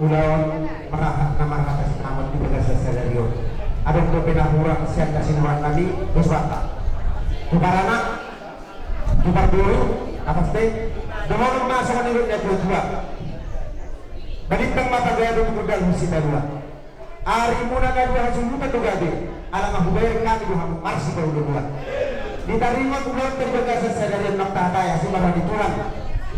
ulaon marha-, na marhata sinamot di bagasan sadari on. Adong dope na hurang sian na sinurat nami, dos banta. Tu paranak, tu parboru, na pasti, dohonon ma songon nidok ni natuatua. Balintang ma pagabe tu gondang ni sipanua. Arimuna na dua hasuhuton do gabe, ala nga hubaen hami do hamu marsipaolooloan. Di taringot ulaonta di bagasan sadari on, na tahatai asi ma roha ni Tuhan.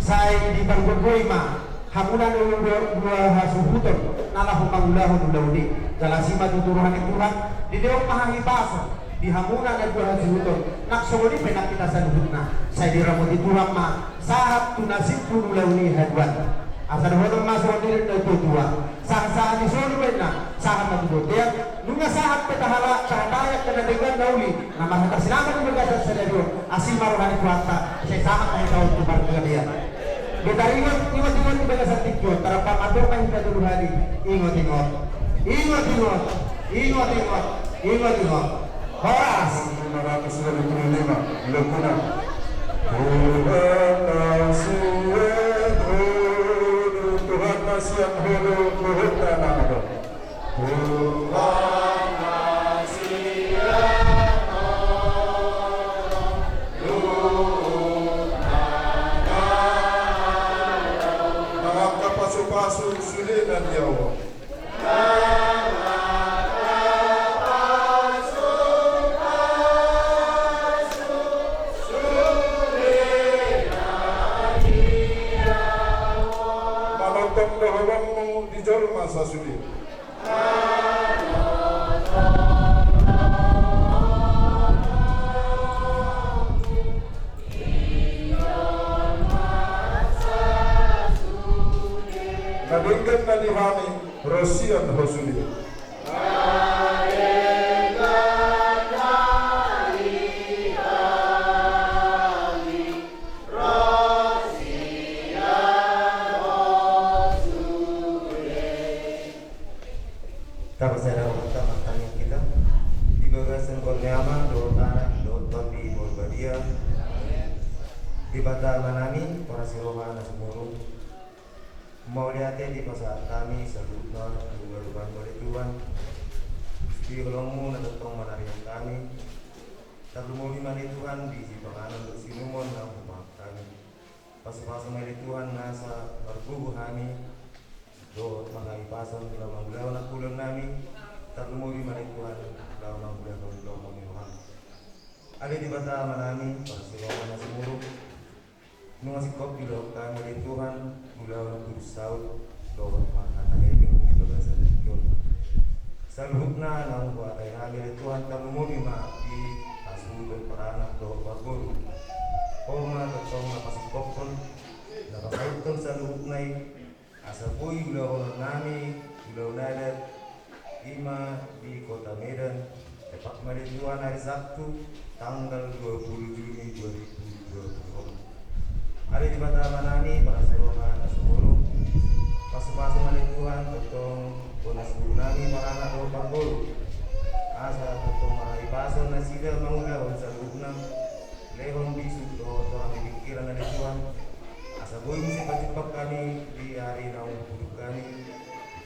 Sai dipargogoi ma hamuna na dua, dua hasuhuton na laho mangulahon ulaon i. Jala asi ma tutu roha ni Tuhan, dilehon ma hahipason di hamuna na dua hasuhuton, nang songon i pe nang hita saluhutna. Sai diramoti Tuhan ma sahat tu na simpul ulaon i haduan. Asa dohonon ma songon nidok ni natuatua. Sahat-sahat ni solu baenna, sahat ma tu bontean, nunga sahat pe tahala, tahatai angka na denggan na uli, na marhata sinamot di bagasan sadari on, asi ma roha ni Tuhanta, sai sahat ma hita on tu pargabean. Di taringot, ingot-ingot di bagasan tingki on, tarpamatuang ma hita tolu hali, ingot-ingot. Ingot-ingot, ingot-ingot, ingot-ingot. Horas. Lima ratus dua puluh lima, lengkuna. Tuhan na suet, Tuhan na Sian holo dohot na adong. Tuhan na sian holo dohot na adong. Mangangka pasupasu sude na di ahu. Manongtong do holongmu di jolma sasude. Na denggan na di hami ro sian ho sude. Tapasahat ma hita martangiang hita. Di bagasan goar ni Ama dohot Anak dohot Tondi Porbadia. Debata Amanami, parasi roha na sumurung. Mauliate dipasahat hami saluhutna tu adopanmu ale Tuhan. Di holongmu na tongtong manarian hami. Tarlumobi ma ale Tuhan di sipanganon dohot siinumon na hupasahat hami. Pasupasu ma ale Tuhan nasa margogo hami dohot manghahipason laho mangulahon angka ulaon nami. Tarlumobi ma ale Tuhan laho mangulahon lomo ni roham. Ale Debata Amanami, parasi roha na sumurung. Nunga singkop diulahon hami ale Tuhan ulaon na turus saut dohot marhata hepeng di bagasan tingki on. Saluhutna naung huhatai hami ale Tuhan, tarlumobi ma di hasuhuton paranak dohot parboru. Ho ma tongtong na pasingkophon, na pasauthon saluhutna i. Asa boi ulahonon nami ulaon adat i ma di Kota Medan, tepat ma ale Tuhan ari Sabtu tanggal dua puluh Juni dua ribu dua puluh. Ale Debata Amanami, parasi roha na sumurung, pasupasu ma ale Tuhan tongtong bona suhut nami paranak dohot parboru. Asa tongtong marhahipason nasida mangulahon saluhutna. Lehon bisuk dohot roha ni pingkiran ale Tuhan. Asa boi muse pajumpang hami di ari naung huduk hami di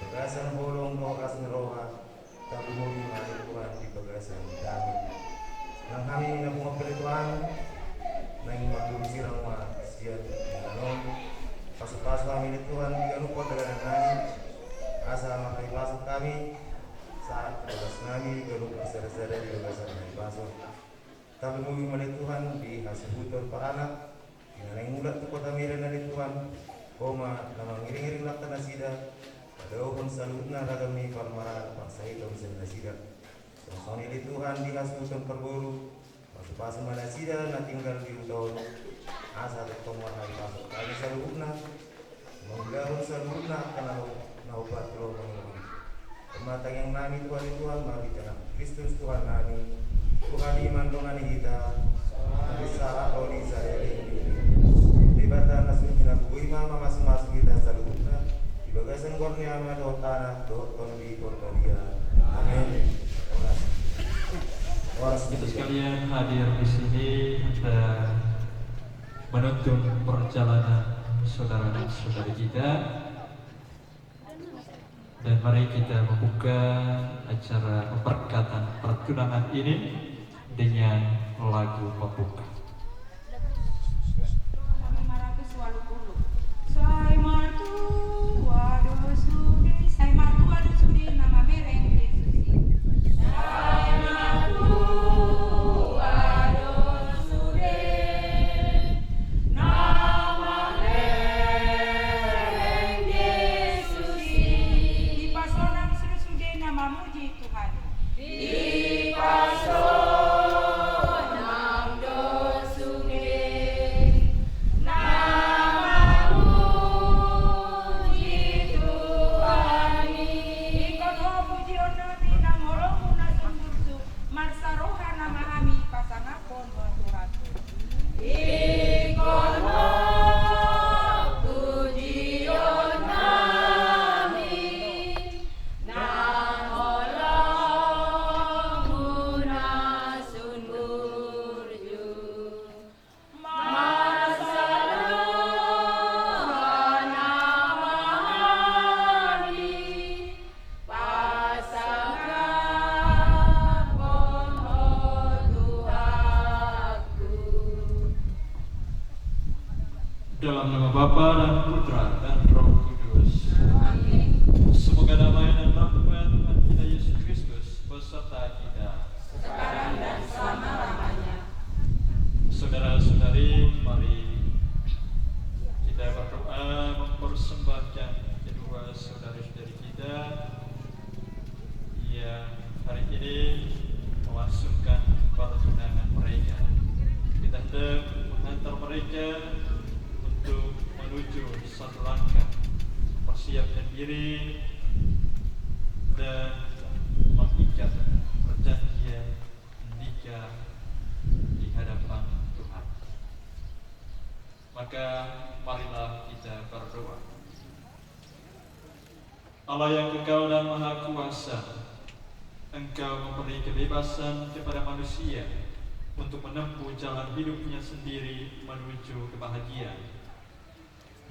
bagasan holong dohot las ni roha. Tarlumobi ma ale Tuhan di bagasan dame. Nang hami na punguan peletuan naeng marlungun sirang ma sian inganan on. Pasupasu hami ale Tuhan di ganup pardalanan nami. Asa marhahipason hami sahat bagas nami ganup marsada-sada di bagasan hahipason. Tarlumobi ma ale Tuhan di hasuhuton paranak di na naeng mulak tu Kota Medan ale Tuhan. Ho ma na mangiring-iring langka nasida padaohon saluhutna ragam ni parmaraan parsahiton sian nasida. Songon i ale Tuhan di hasuhuton parboru, pasupasu ma nasida na tinggal di huta on. Asa tongtong marhahipason hami saluhutna. Mangulahon saluhutna angka na ho-, na hupasahat tu lomo ni roham. Martangiang nami tu ale Tuhan marhite Anakmu Kristus Tuhan nami. Tuhan i mandongani hita. Di sahat ro di saleleng ni lelengna. Debata na sun hinagogo i ma mamasumasu hita saluhutna di bagasan goar ni Ama dohot Anak dohot Tondi Porbadia. Amin. Horas. Horas. Kita sekalian hadir di sini dan menuntun perjalanan saudara dan saudari kita. Dan mari kita membuka acara pemberkatan pertunangan ini dengan lagu pembuka. Sai martua do sude, sai martua do sude na mamereng Jesus i. Sai martua do sude na mamereng Jesus i. Dipasonang do sude na mamuji Tuhan i. Dipasonang do Dalam nama Bapa dan Putra dan Roh Kudus. Amin. Semoga damai dan rahmat Tuhan kita Yesus Kristus beserta kita. Sekarang dan selama-lamanya. Saudara-saudari, mari kita berdoa mempersembahkan kedua saudara-saudari kita yang hari ini melangsungkan pertunangan mereka. Kita hendak menghantar mereka untuk menuju satu langkah, mempersiapkan diri, dan mengikat perjanjian nikah di hadapan Tuhan. Maka marilah kita berdoa. Allah yang kekal dan maha kuasa, Engkau memberi kebebasan kepada manusia untuk menempuh jalan hidupnya sendiri menuju kebahagiaan.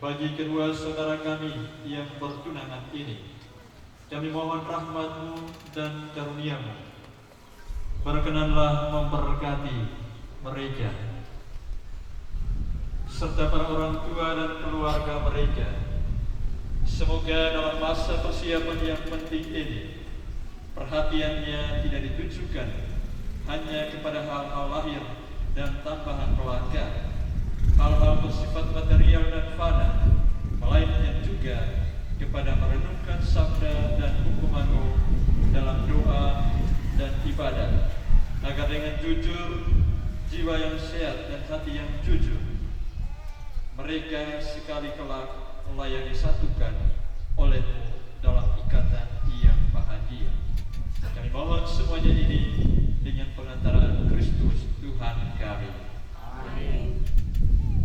Bagi kedua saudara kami yang bertunangan ini, kami mohon rahmat-Mu dan karunia-Mu. Berkenanlah memberkati mereka serta para orang tua dan keluarga mereka. Semoga dalam masa persiapan yang penting ini, perhatiannya tidak ditujukan hanya kepada hal-hal lahir dan tambahan belaka, hal-hal bersifat material dan fana, melainkan juga kepada merenungkan sabda dan hukum-Mu dalam doa dan ibadat, agar dengan jujur, jiwa yang sehat dan hati yang jujur, mereka sekali kelak layak disatukan oleh-Mu dalam ikatan yang bahagia. Kami mohon semuanya ini dengan pengantaran Kristus Tuhan kami. Amin.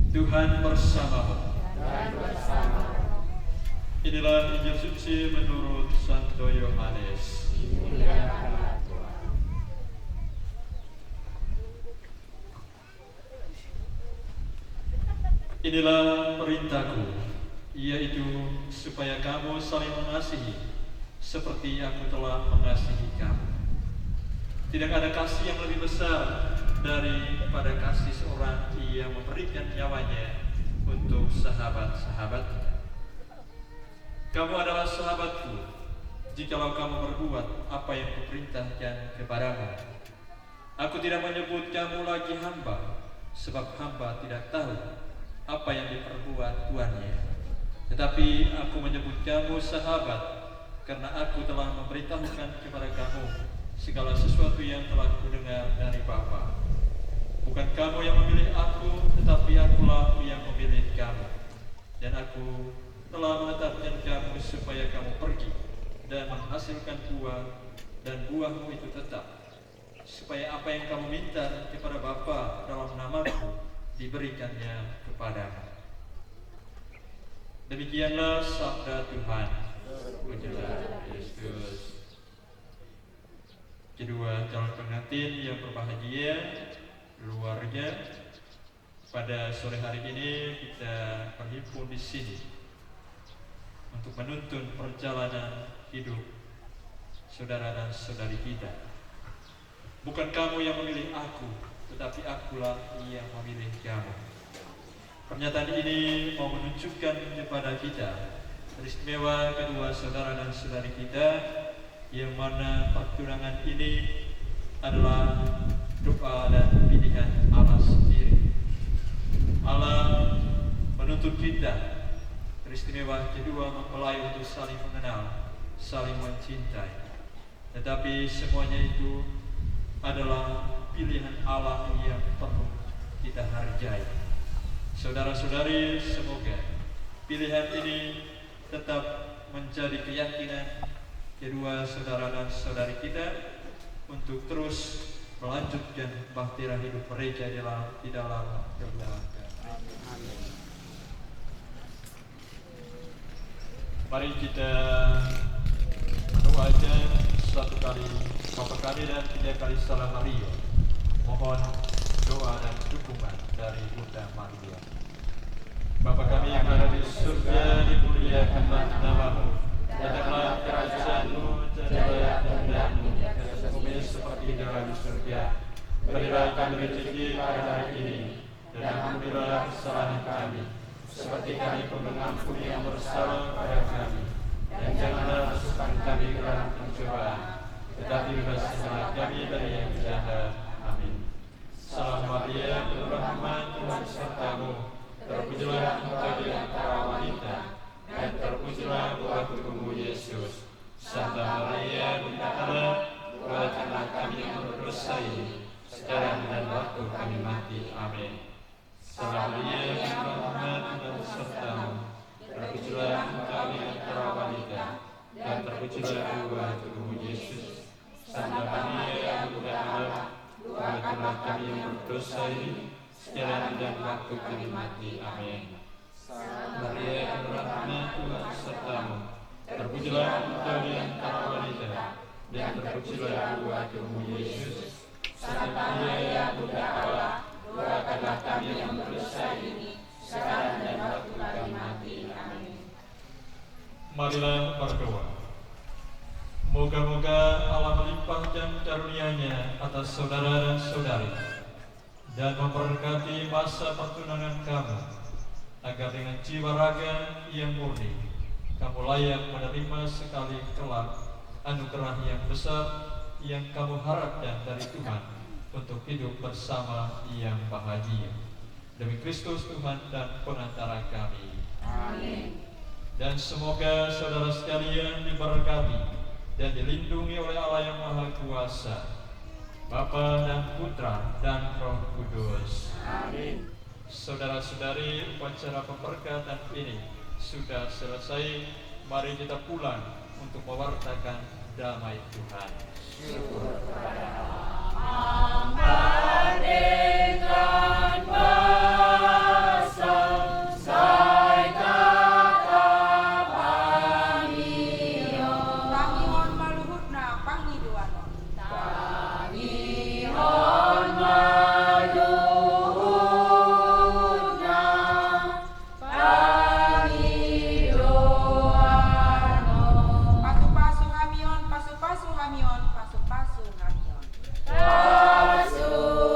Tuhan bersamamu. Dan bersamamu. Inilah Injil Suci menurut Santo Yohanes. Dimuliakanlah Tuhan. Inilah perintahku, yaitu supaya kamu saling mengasihi, seperti Aku telah mengasihi kamu. Tidak ada kasih yang lebih besar daripada kasih seorang yang memberikan nyawanya untuk sahabat-sahabatnya. Kamu adalah sahabatku, jikalau kamu berbuat apa yang Kuperintahkan kepadamu. Aku tidak menyebut kamu lagi hamba, sebab hamba tidak tahu apa yang diperbuat tuannya. Tetapi Aku menyebut kamu sahabat, karena Aku telah memberitahukan kepada kamu segala sesuatu yang telah Kudengar dari Bapa. Bukan kamu yang memilih Aku, tetapi Akulah yang memilih kamu. Dan Aku telah menetapkan kamu supaya kamu pergi dan menghasilkan buah, dan buahmu itu tetap, supaya apa yang kamu minta kepada Bapa dalam nama-Ku diberikannya kepadamu. Demikianlah sabda Tuhan. Pujilah Kristus. Kedua calon pengantin yang berbahagia, keluarga, pada sore hari ini kita berhimpun di sini untuk menuntun perjalanan hidup saudara dan saudari kita. Bukan kamu yang memilih aku, tetapi Akulah yang memilih kamu. Pernyataan ini mau menunjukkan kepada kita peristimewa kedua saudara dan saudari kita, yang mana pertunangan ini adalah doa dan pilihan Allah sendiri. Allah menuntut kita, peristimewa kedua mempelai, untuk saling mengenal, saling mencintai. Tetapi semuanya itu adalah pilihan Allah yang perlu kita hargai. Saudara-saudari, semoga pilihan ini tetap menjadi keyakinan kedua saudara dan saudari kita untuk terus melanjutkan bahtera hidup mereka di dalam, di dalam keluarga. Amin. Mari kita doakan satu kali Bapa Kami dan tiga kali Salve Maria. Mohon doa dan dukungan dari Bunda Maria. Bapa Kami yang ada di surga, dimuliakanlah nama-Mu. Datanglah kerajaan-Mu, jadilah kehendak-Mu di atas bumi seperti di dalam surga. Berilah kami rezeki pada hari ini, dan ampunilah kesalahan kami, Seperti kami pun mengampuni yang bersalah kepada kami. Dan janganlah masukkan kami ke dalam pencobaan, tetapi bebaskanlah kami dari yang jahat. Amin. Salve Maria, penuh rahmat, Tuhan sertamu. Terpujilah engkau di antara wanita, dan terpujilah buah tubuhmu, Yesus. Santa Maria, Bunda Allah, doakanlah kami yang berdosa ini, sekarang dan waktu kami mati. Amin. Salve Maria, penuh rahmat, Tuhan sertamu. Terpujilah engkau di antara wanita, dan terpujilah buah tubuhmu, Yesus. Santa Maria, Bunda Allah, doakanlah kami yang berdosa ini, sekarang dan waktu kami mati. Amin. Salve Maria, penuh rahmat, Tuhan sertamu. Terpujilah engkau di antara wanita, dan terpujilah buah tubuhmu, Yesus. Santa Maria, Bunda Allah, doakanlah kami yang berdosa ini, sekarang dan waktu kami mati. Amin. Marilah berdoa. Moga-moga Allah melimpahkan karunia-Nya atas saudara dan saudari, dan memberkati masa pertunangan kamu, agar dengan jiwa raga yang murni, kamu layak menerima sekali kelak anugerah yang besar yang kamu harapkan dari Tuhan untuk hidup bersama yang bahagia. Demi Kristus Tuhan dan Pengantara kami. Amin. Dan semoga saudara sekalian diberkati dan dilindungi oleh Allah yang Maha Kuasa, Bapa dan Putra dan Roh Kudus. Amin. Saudara-saudari, upacara pemberkatan ini sudah selesai. Mari kita pulang untuk mewartakan damai Tuhan. Syukur kepada Allah. Tangihon ma luhutna pangidoan on. Tangihon ma luhutna pangidoan on. Pasupasu hami on, pasupasu hami on, pasupasu hami on. Pasupasu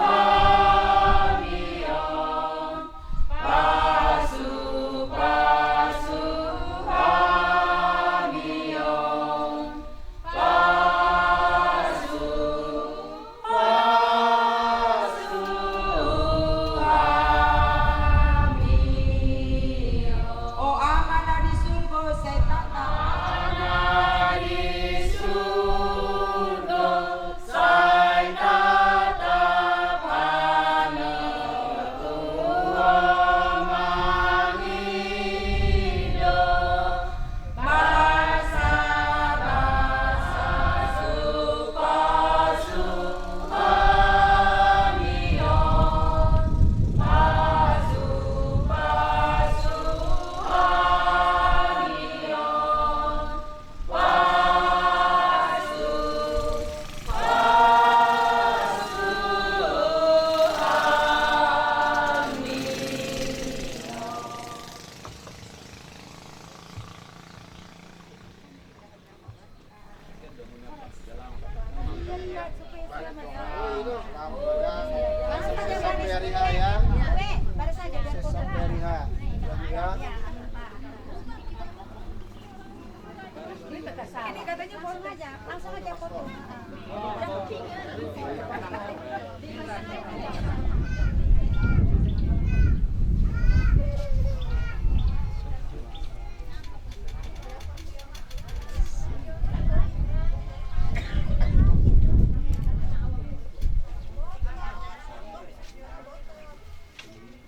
hami on, pasupasu hami on. Pasu, pasu hami. O Ama na di surgo, sai tatap. Ama na di surgo, sai tatap hami tu Ho mangido. Basa, basa, supasu hami on. Pasu, pasu hami on. Pasu, pasu hami on. Sesok hari H ya. Sesok hari H. Ya. Ini katanya mau aja, langsung aja foto.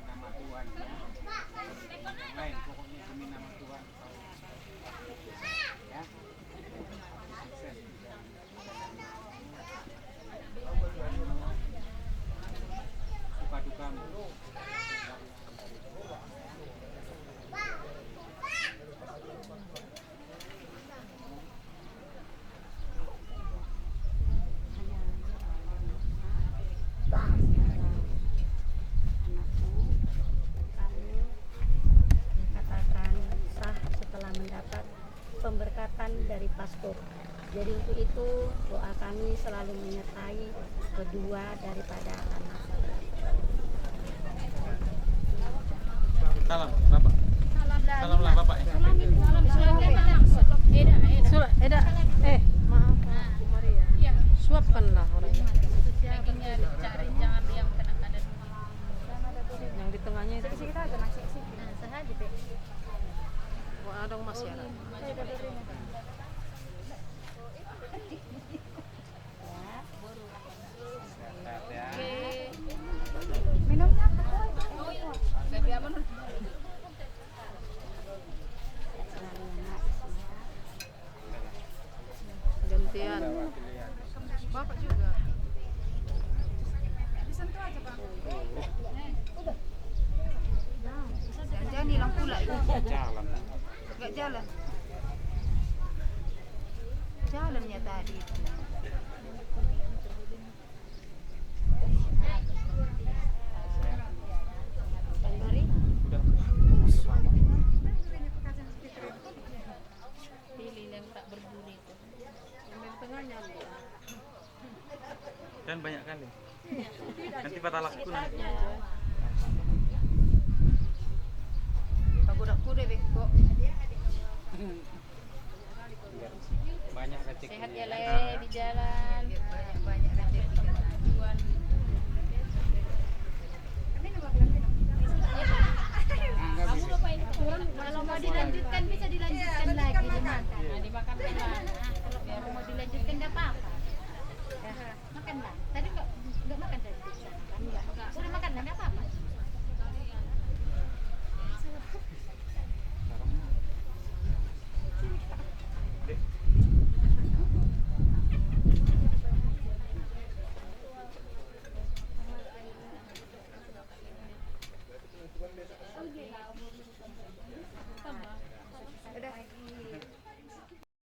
Nama Tuhan, ya. Lain, pokoknya demi nama Tuhan. Ya. Suka dukamu. Anakku, kamu dikatakan sah setelah mendapat pemberkatan dari pastor. Jadi untuk itu doa kami selalu menyertai kedua daripada anak. Salam, Bapak. Salam lah, Bapak, ya. Salam, salam. Eda, eda. Sula-, eda. Eh, maaf, Bu Maria. Iya. Suapkanlah orang ini. Dagingnya dicari, jangan yang kena ada duri. Yang di tengahnya itu. Sini, sini kita aja, Mas. Sini. Nah, sahaja, Dek. Wah, ada masih ada. Minumnya apa? Gantian. Bapak juga. Disentuh aja, Bang. Jangan-jangan hilang pula itu. Jalan. Nggak jalan. Jalannya tadi itu. Pilih yang tak berduri itu. Yang tengahnya. Kan banyak kali. Nanti patah laku nanti. Pagoda-goda beko. Banyak rezeki. Sehat ya, Le, di jalan. Banyak, banyak rezeki. Tuhan. Kamu lupa ini. Kalau mau dilanjutkan, bisa dilanjutkan lagi dimakan. Nah, dimakan, lah. Kalau mau dilanjutkan, nggak apa-apa. Makan, Bang. Tadi